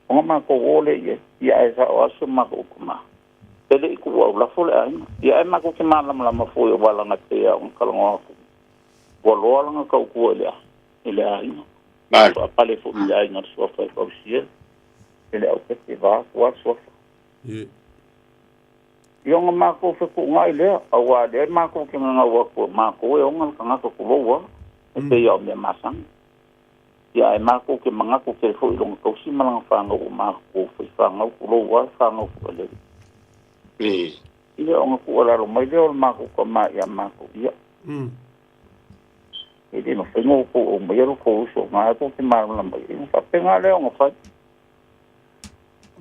Ona matou o lea i ai, ia ae sao lava si o matou tama, e le i tuu aulafo le aiga. Ia ae matou te malamalama foi o valaga e pei lava ona talanoa atu, ua loa lana tautua i le aiga. Faapale fo'i i aiga le suafa e fausia e le aupepe vaatu a le suafa. Ia ona matou fetuunai lea, auā lea matou te gagau atu e matou e ona le tagata tulou a, e pei a o mea masani. Ia ae matou te manatu tele foi i lona tausi ma lana fanau ua matou faifanau tulou a le fanau foi a le Alii. Ia ona tuualalo mai lea o le matou tama ia matou, ia, e le mafai ona outou aumaia lo outou uso, o na e tou te malamalama i ai. Ona faapena lea ona fai.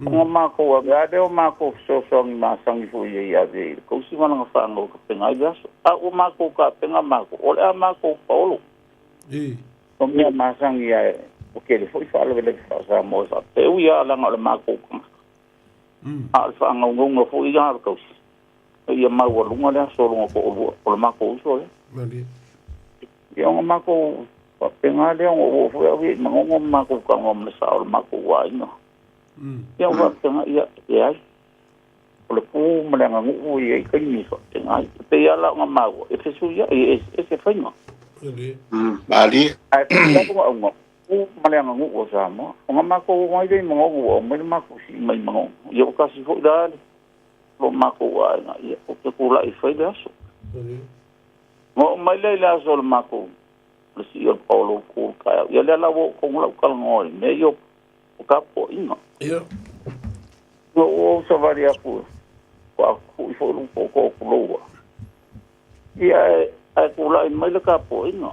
Ona matou ave lava lea o matou fesoasoani masani foi i ai ave i le tausi ma lana fanau e tapena ai le aso. A ua matou tapena matou, o le a matou paolo. O mea masani a ua tele foi faalavelave faa-Samoa e faapea, e ui lava leaga o le matou tagata. A o le faagaugauga foi ia a le tausi, ia maualuga le aso o lona toalua, o le matou uso lea. Ia ona matou faapena lea ona ou oo foi au ia i Manono ma matou talanoa ma le sao o le matou aiga. Ia ona faapena, ia leai. O le pu ma le aganuu e i ai taimi e faapena ai. E pei lava la ona maua, e fesuiai, e eseese faiga. Malie. Ae pei lava ona auga, pu ma le aganuu a Samoa. Ona matou oo ai lea i Manono, ua aumai le matou sii mai Manono. Ia ua tasi foi la le lo matou aiga, ia ou te tulai e fai le aso. Ona oo mai lea i le aso o le matou, le sii o le paolo i le taeao. Ia lea la ua oo tonu lau talanoa i mea ia o tapuaiga. Na ou oo savali atu, ua ui foi lou tootoo tulou a. Ia ae tulai mai le tapuaiga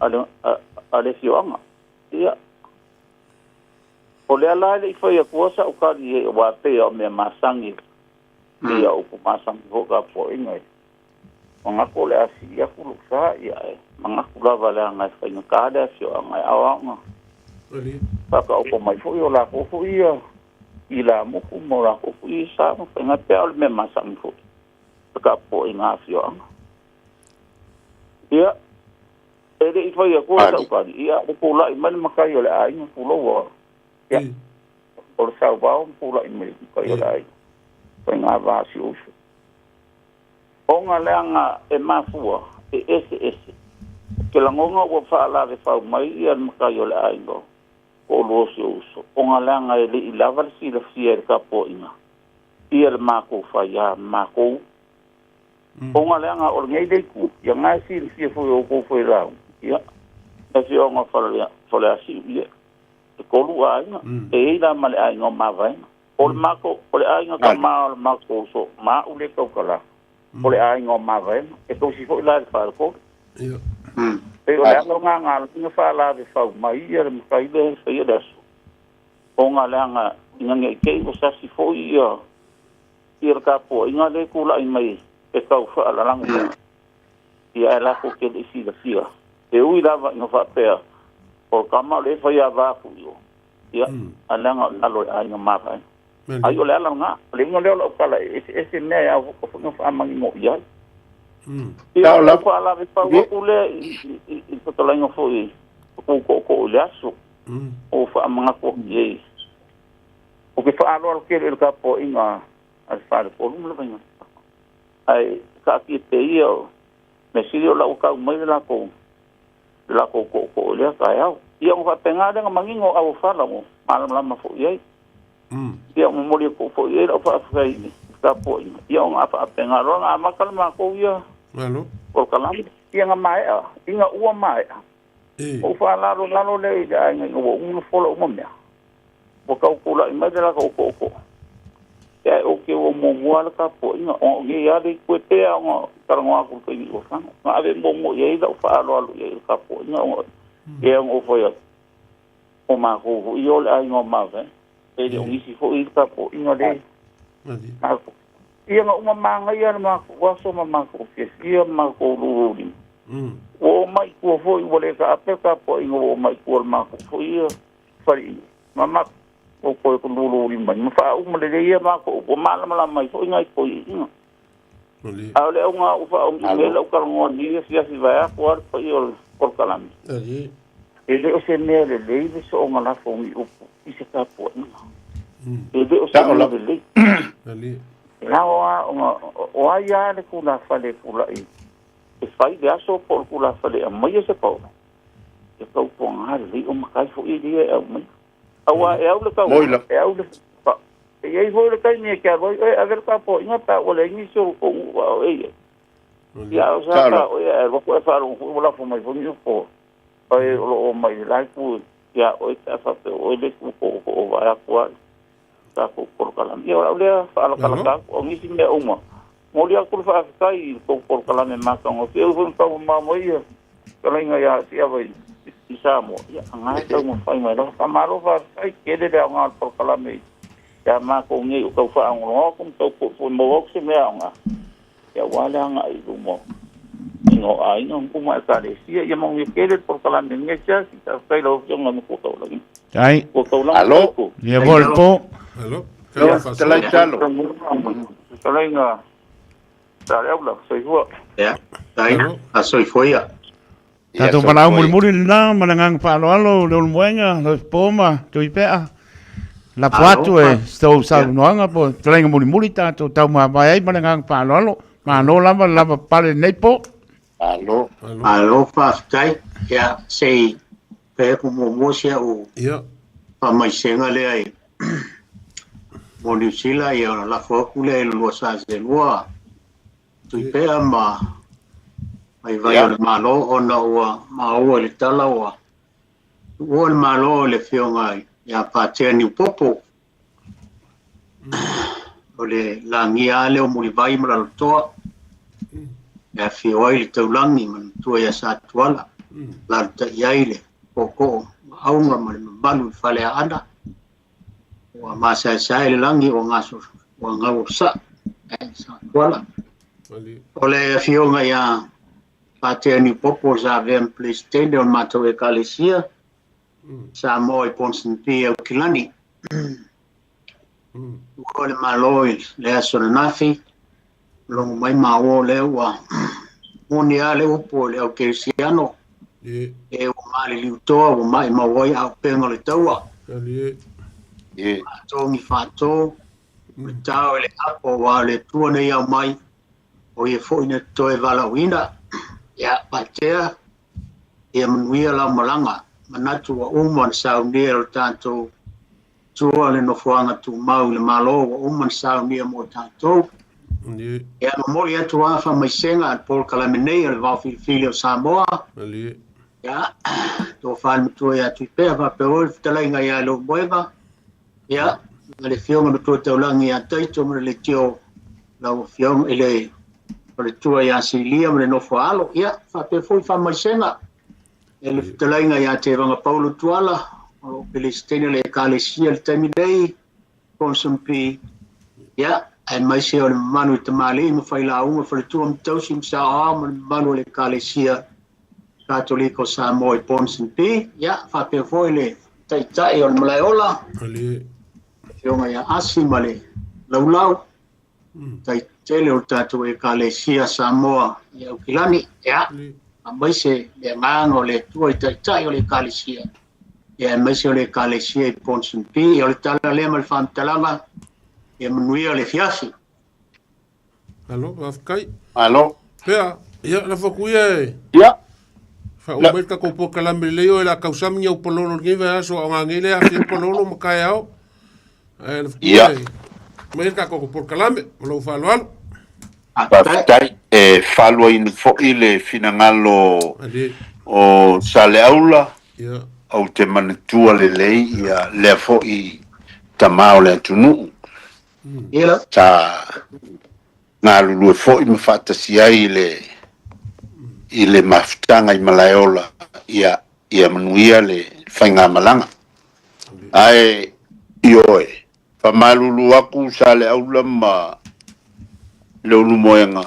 a le afioaga. Ia, o lea la e le i fai atua sau tali i ai, aua e pei lava o mea masani, pei lava o upu masani foi tapuaiga e manatu o le a sii atu lou sa, ia ae manatu lava leaga e faigata le afioaga e ao lava ona faataoto mai foi o latou foi ia ilamutu ma o latou foi ia sa ma faiga, e pei lava o le mea masani foi le tapuaiga a afioaga. Ia, e le i fai atua sau tali, ia ua tulai mai le matai o le aiga, tulou a, ia, o le sauvao ma tulai mai le matai o le aiga, faiga va a si ou uso. Ona leaga e mafua e eseese. Ou te lagona ua faalavefau mai ia le matai o le aiga o oulua o si ou uso, ona leaga e le i lava le silafia e le tapuaiga ia le matou faiā ma matou. Ona leaga o lenei le itu, ia na e silafia foi e outou failauga, ia, le afioaga o Faleasiu, ia, e 3 aiga, e i ai la ma le aiga o Mavaega. O le matou, o le aiga tama o le matou uso ma au lea e tautala, o le aiga o Mavaega, e tausi foi la i le faletolu. Pei o le ala o lena na faalavefau mai ia le matai lea e faia le aso, ona leaga ina ne i te i ua sasi foi ia le tapuaiga lea e tulai mai e tau faalalago mai, ia ae latou te le i silafia. E ui lava ina faapea o le tama o lea e faiava atu i o, ia, ae leaga o le alo o le aiga mavaega. Ai o le ala lena, o le uiga lea o lau tala e eseese mea e ao foi ona faamanino i ai. Ia, o lau faalavefau atu lea i le fetalaiga foi o kou tootoo i le aso, o faamanatu atu i ai. Ou te faaaloalo tele i le tapuaiga a le faletolu ma le vainga. Ae taatia pea ia, mea sili o la ua tau mai le latou tootoo i lea taeao. Ia ona faapena lea ona manino auofala ua malamalama foi i ai. Ia momoli atu foi i ai lau faafetai i le tapuaiga. Ia ona faapena loa ona amata le matou ia polokalame. Ia na maea, ina ua maea, ou faalalolalo lea i le aiga ina ua uma ona fola uma mea. Ua tau tulai mai le latou tootoo. Ia ae ou te o muamua le tapuaiga, ona o nei lava le itu e pei lava ona talanoa atu i le taimi ua fano. Na ave muamua i ai lau faaaloalo i ai i le tapuaiga, ona e ona ou fai atu, o matou foi ia o le aiga o Mavaega, e le o nisi foi le tapuaiga le matou. Ia na uma manaia le matou aso ma matou fiafia ma matou lululima. Ua oo mai i tua foi, ua le taape le tapuaiga, ua oo mai i tua i le matou foi ia faleina. Ma matou ua toe lululima ma faauma lelei ia matou, ua malamalama ai foi nai toeaiina. A o le auga ua faauma ai lau talanoa i lenei afiafi vaeatu lava le paia o le polokalame, e le o se mea lelei le soona lafo o ni upu i se tapuaiga. E le o se mea lelei. E ao lava ona, o ai lava le tulafale e tulai e fai le aso po o le tulafale e aumaia se paolo, E tautuaga lelei o matai foi ia e aumai. Aua e au le tau, e au le e i ai foi le taimi e te alu ai oe e ave le tapuaiga pe a ua leai nisi o lo tou nuu a o e i ai. Ia a o se ata oe ae alu atu ae faalogo foi ua lafo mai foi ni upu a e o lo o omai i le la itu ia oe pe a faapea o oe le itu tootoo vaeatu lava i tatou polokalame. Ia o lau lea faalatalata atu, o nisi mea uma, momoli atu le faafetai i le tou polokalame matagofie. Ui foi ina taumamao mai ia fetalaiga ia Siava i Samoa, ia na e taumafai mai lava. Faamalo faafetai, tele le aoga o le polokalame ia matou nei o tau faalogologo atu ma tau puipui maua atu se mea aoga, ia aua le agai i luma o aiga, nuu ma ekalesia. Ia manuia tele le polokalame i lenei afiafi. Faafetai i lau Afioga i le Matua Taulagi. Ai. Matua Taulagi Alo. Ia mo le po. Alo. Fetalai Talo. Fetalaiga Saleaula, soifua. Ia, tai, a soifua ia. Tatou valaau mulimuli lena ma le agaga faaaloalo Leulumoega, Loifo ma Tuipea. Lafo atu e se tou saunoaga po o fetalaiga mulimuli tatou taumavae ai ma le agaga faaaloalo. Malo lava le lavapapale i lenei po. Malo. Malo faafetai. Ia, se i fai atu muamua si au faamaisega lea i mo Niu Sila, ia ona lafo atu lea i le lua sa selua Tuipea ma Vaivai o le Malo ona ua maua i le tala ua tuua le Malo i le Afioga ia Patea Niupopo. O le lagia lava lea o Mulivai ma Lalotoa e afio ai le Taulagi ma le matua ia Satuala, alaalatai ai le tootoo Maauga ma le mamalu i le Faleaana. Ua masaesae le lagi ua gaso ua gau o saa e Satuala. O le afioga ia Patea Niupopo sa avea ma Peresetene o le matou Ekalesia Samoa i Ponsonby Aukilani. Ua le Malo i le aso ananafi, logo mai maua o lea ua moni lava le upu o le au kerisiano, e ua maliliu toa ua maimau ai auupega o le taua. Faatogi faato, le tao i le apo aua o le Atua nei ao mai, o ia foi na toe valaauina. Ia, Patea, ia manuia lau malaga, manatu ua uma ona saunia e lo tatou Tua le nofoaga tumau i le Malo ua uma ona saunia mo tatou. Ia momoli atu lava faamaisega a le polokalame nei o le Vao Filifili o Samoa. Ia, tofa le matua ia Tuipea faapea foi le fetalaiga ia Leulumoega. Ia, ma le afioga Matua Taulagi ia Taito ma le leitio lau afioga i le faletua ia Silia ma le nofo a alo. Ia, faapea foi faamaisega E le fetalaiga ia Tevaga Paulo Tuala, o lo o Peresetene o le Ekalesia i le taimi nei, Ponsonby, ia, aemaise o le mamalu i tamalii ma failauga, faletua ma tausi ma saoao ma le mamalu o le Ekalesia Katoliko o Samoa i Ponsonby, ia, faapea foi le Taitai o le Malaeola, Afioga ia Asi ma le Laulau, tai tele o le tatou Ekalesia Samoa i Aukilani, ia, aemaise le agaga o le Atua i Taitai o le Ekalesia, ia, aemaise o le Ekalesia i Ponsonby. Ia, o le tala lea ma le faamatalaga, ia manuia le afiafi. Malo, faafetai. Malo. Pea, ia, lafo atu ia e. Ia. Faauma mai le tatou polokalame lelei oe la tausami ni au palolo i lenei vaiaso a o gagei lea afi ai palolo ma taeao. Ae lafo atu ia e mai le tatou polokalame ma lou faaaloalo. Faafetai. E faaluaina foi le finagalo o Saleaula. Ou te manatua lelei ia lea foi tama o le atunuu. Sa galulue foi ma faatasi ai i le i le mafutaga i Malaeola ia ia manuia le faigamalaga. Ae ioe, faamalulu atu Saleaula ma Leulumoega,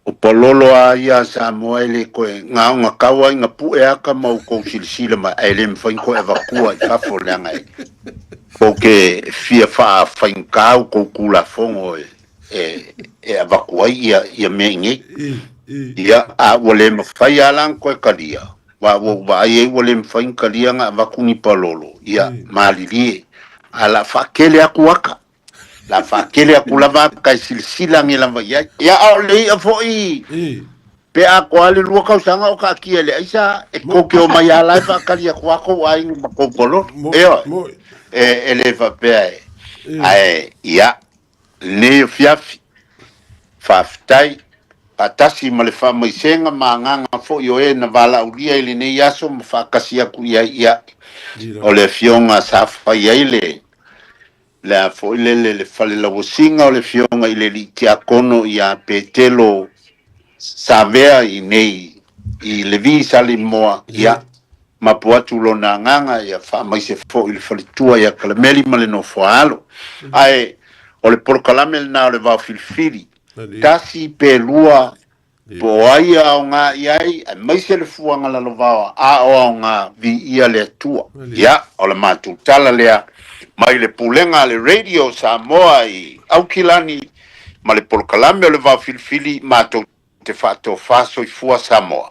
o palolo a ia a Samoa e le toe gaoga tau ai na pue aka ma outou silasila mai ae le mafai ona toe avatua i fafo leaga e tou te fia faafaigata outou Tulafono e e avatu ai ia ia mea i nei. Ia, a ua le mafai lava la ona toe talia, aua ua ou vaai ai ua le mafai ona talia ona avatu ni palolo, ia, malilie, ae o le a faatele atu ata. O le a faatele atu lava ata e silasila ane lava i ai. Ia, a o le i'a foi Pe atoa le 2 tausaga o taatia i le aisa, e tou te omai lava la e faatali atu lava tou aiga ma tou kololo. Ioe. E, e le faapea e. Ae, ia, lenei afiafi, faafetai, faatasi ma le faamaisega ma agaga foi o e na valaaulia i lenei aso ma faatasi atu i ai, ia, o le afioga sa fai ai le, le a foi lele le falelauasiga o le afioga i le alii tiakono ia Petelo Savea i nei i Levi Salimoa, ia, mapu atu lona agaga, ia faamaise foi i le faletua ia Kalameli ma le nofoaalo. Ae o le polokalame lena o le vaofilifili, tasi pe lua po o ai e aoga i ai, aemaise le fuaga lalovaoa, a o aoga, viia le Atua. Ia, o le matou tala lea mai le Pulega a le Radio Samoa i Aukilani ma le polokalame o le vaofilifili, matou te faatofa soifua Samoa.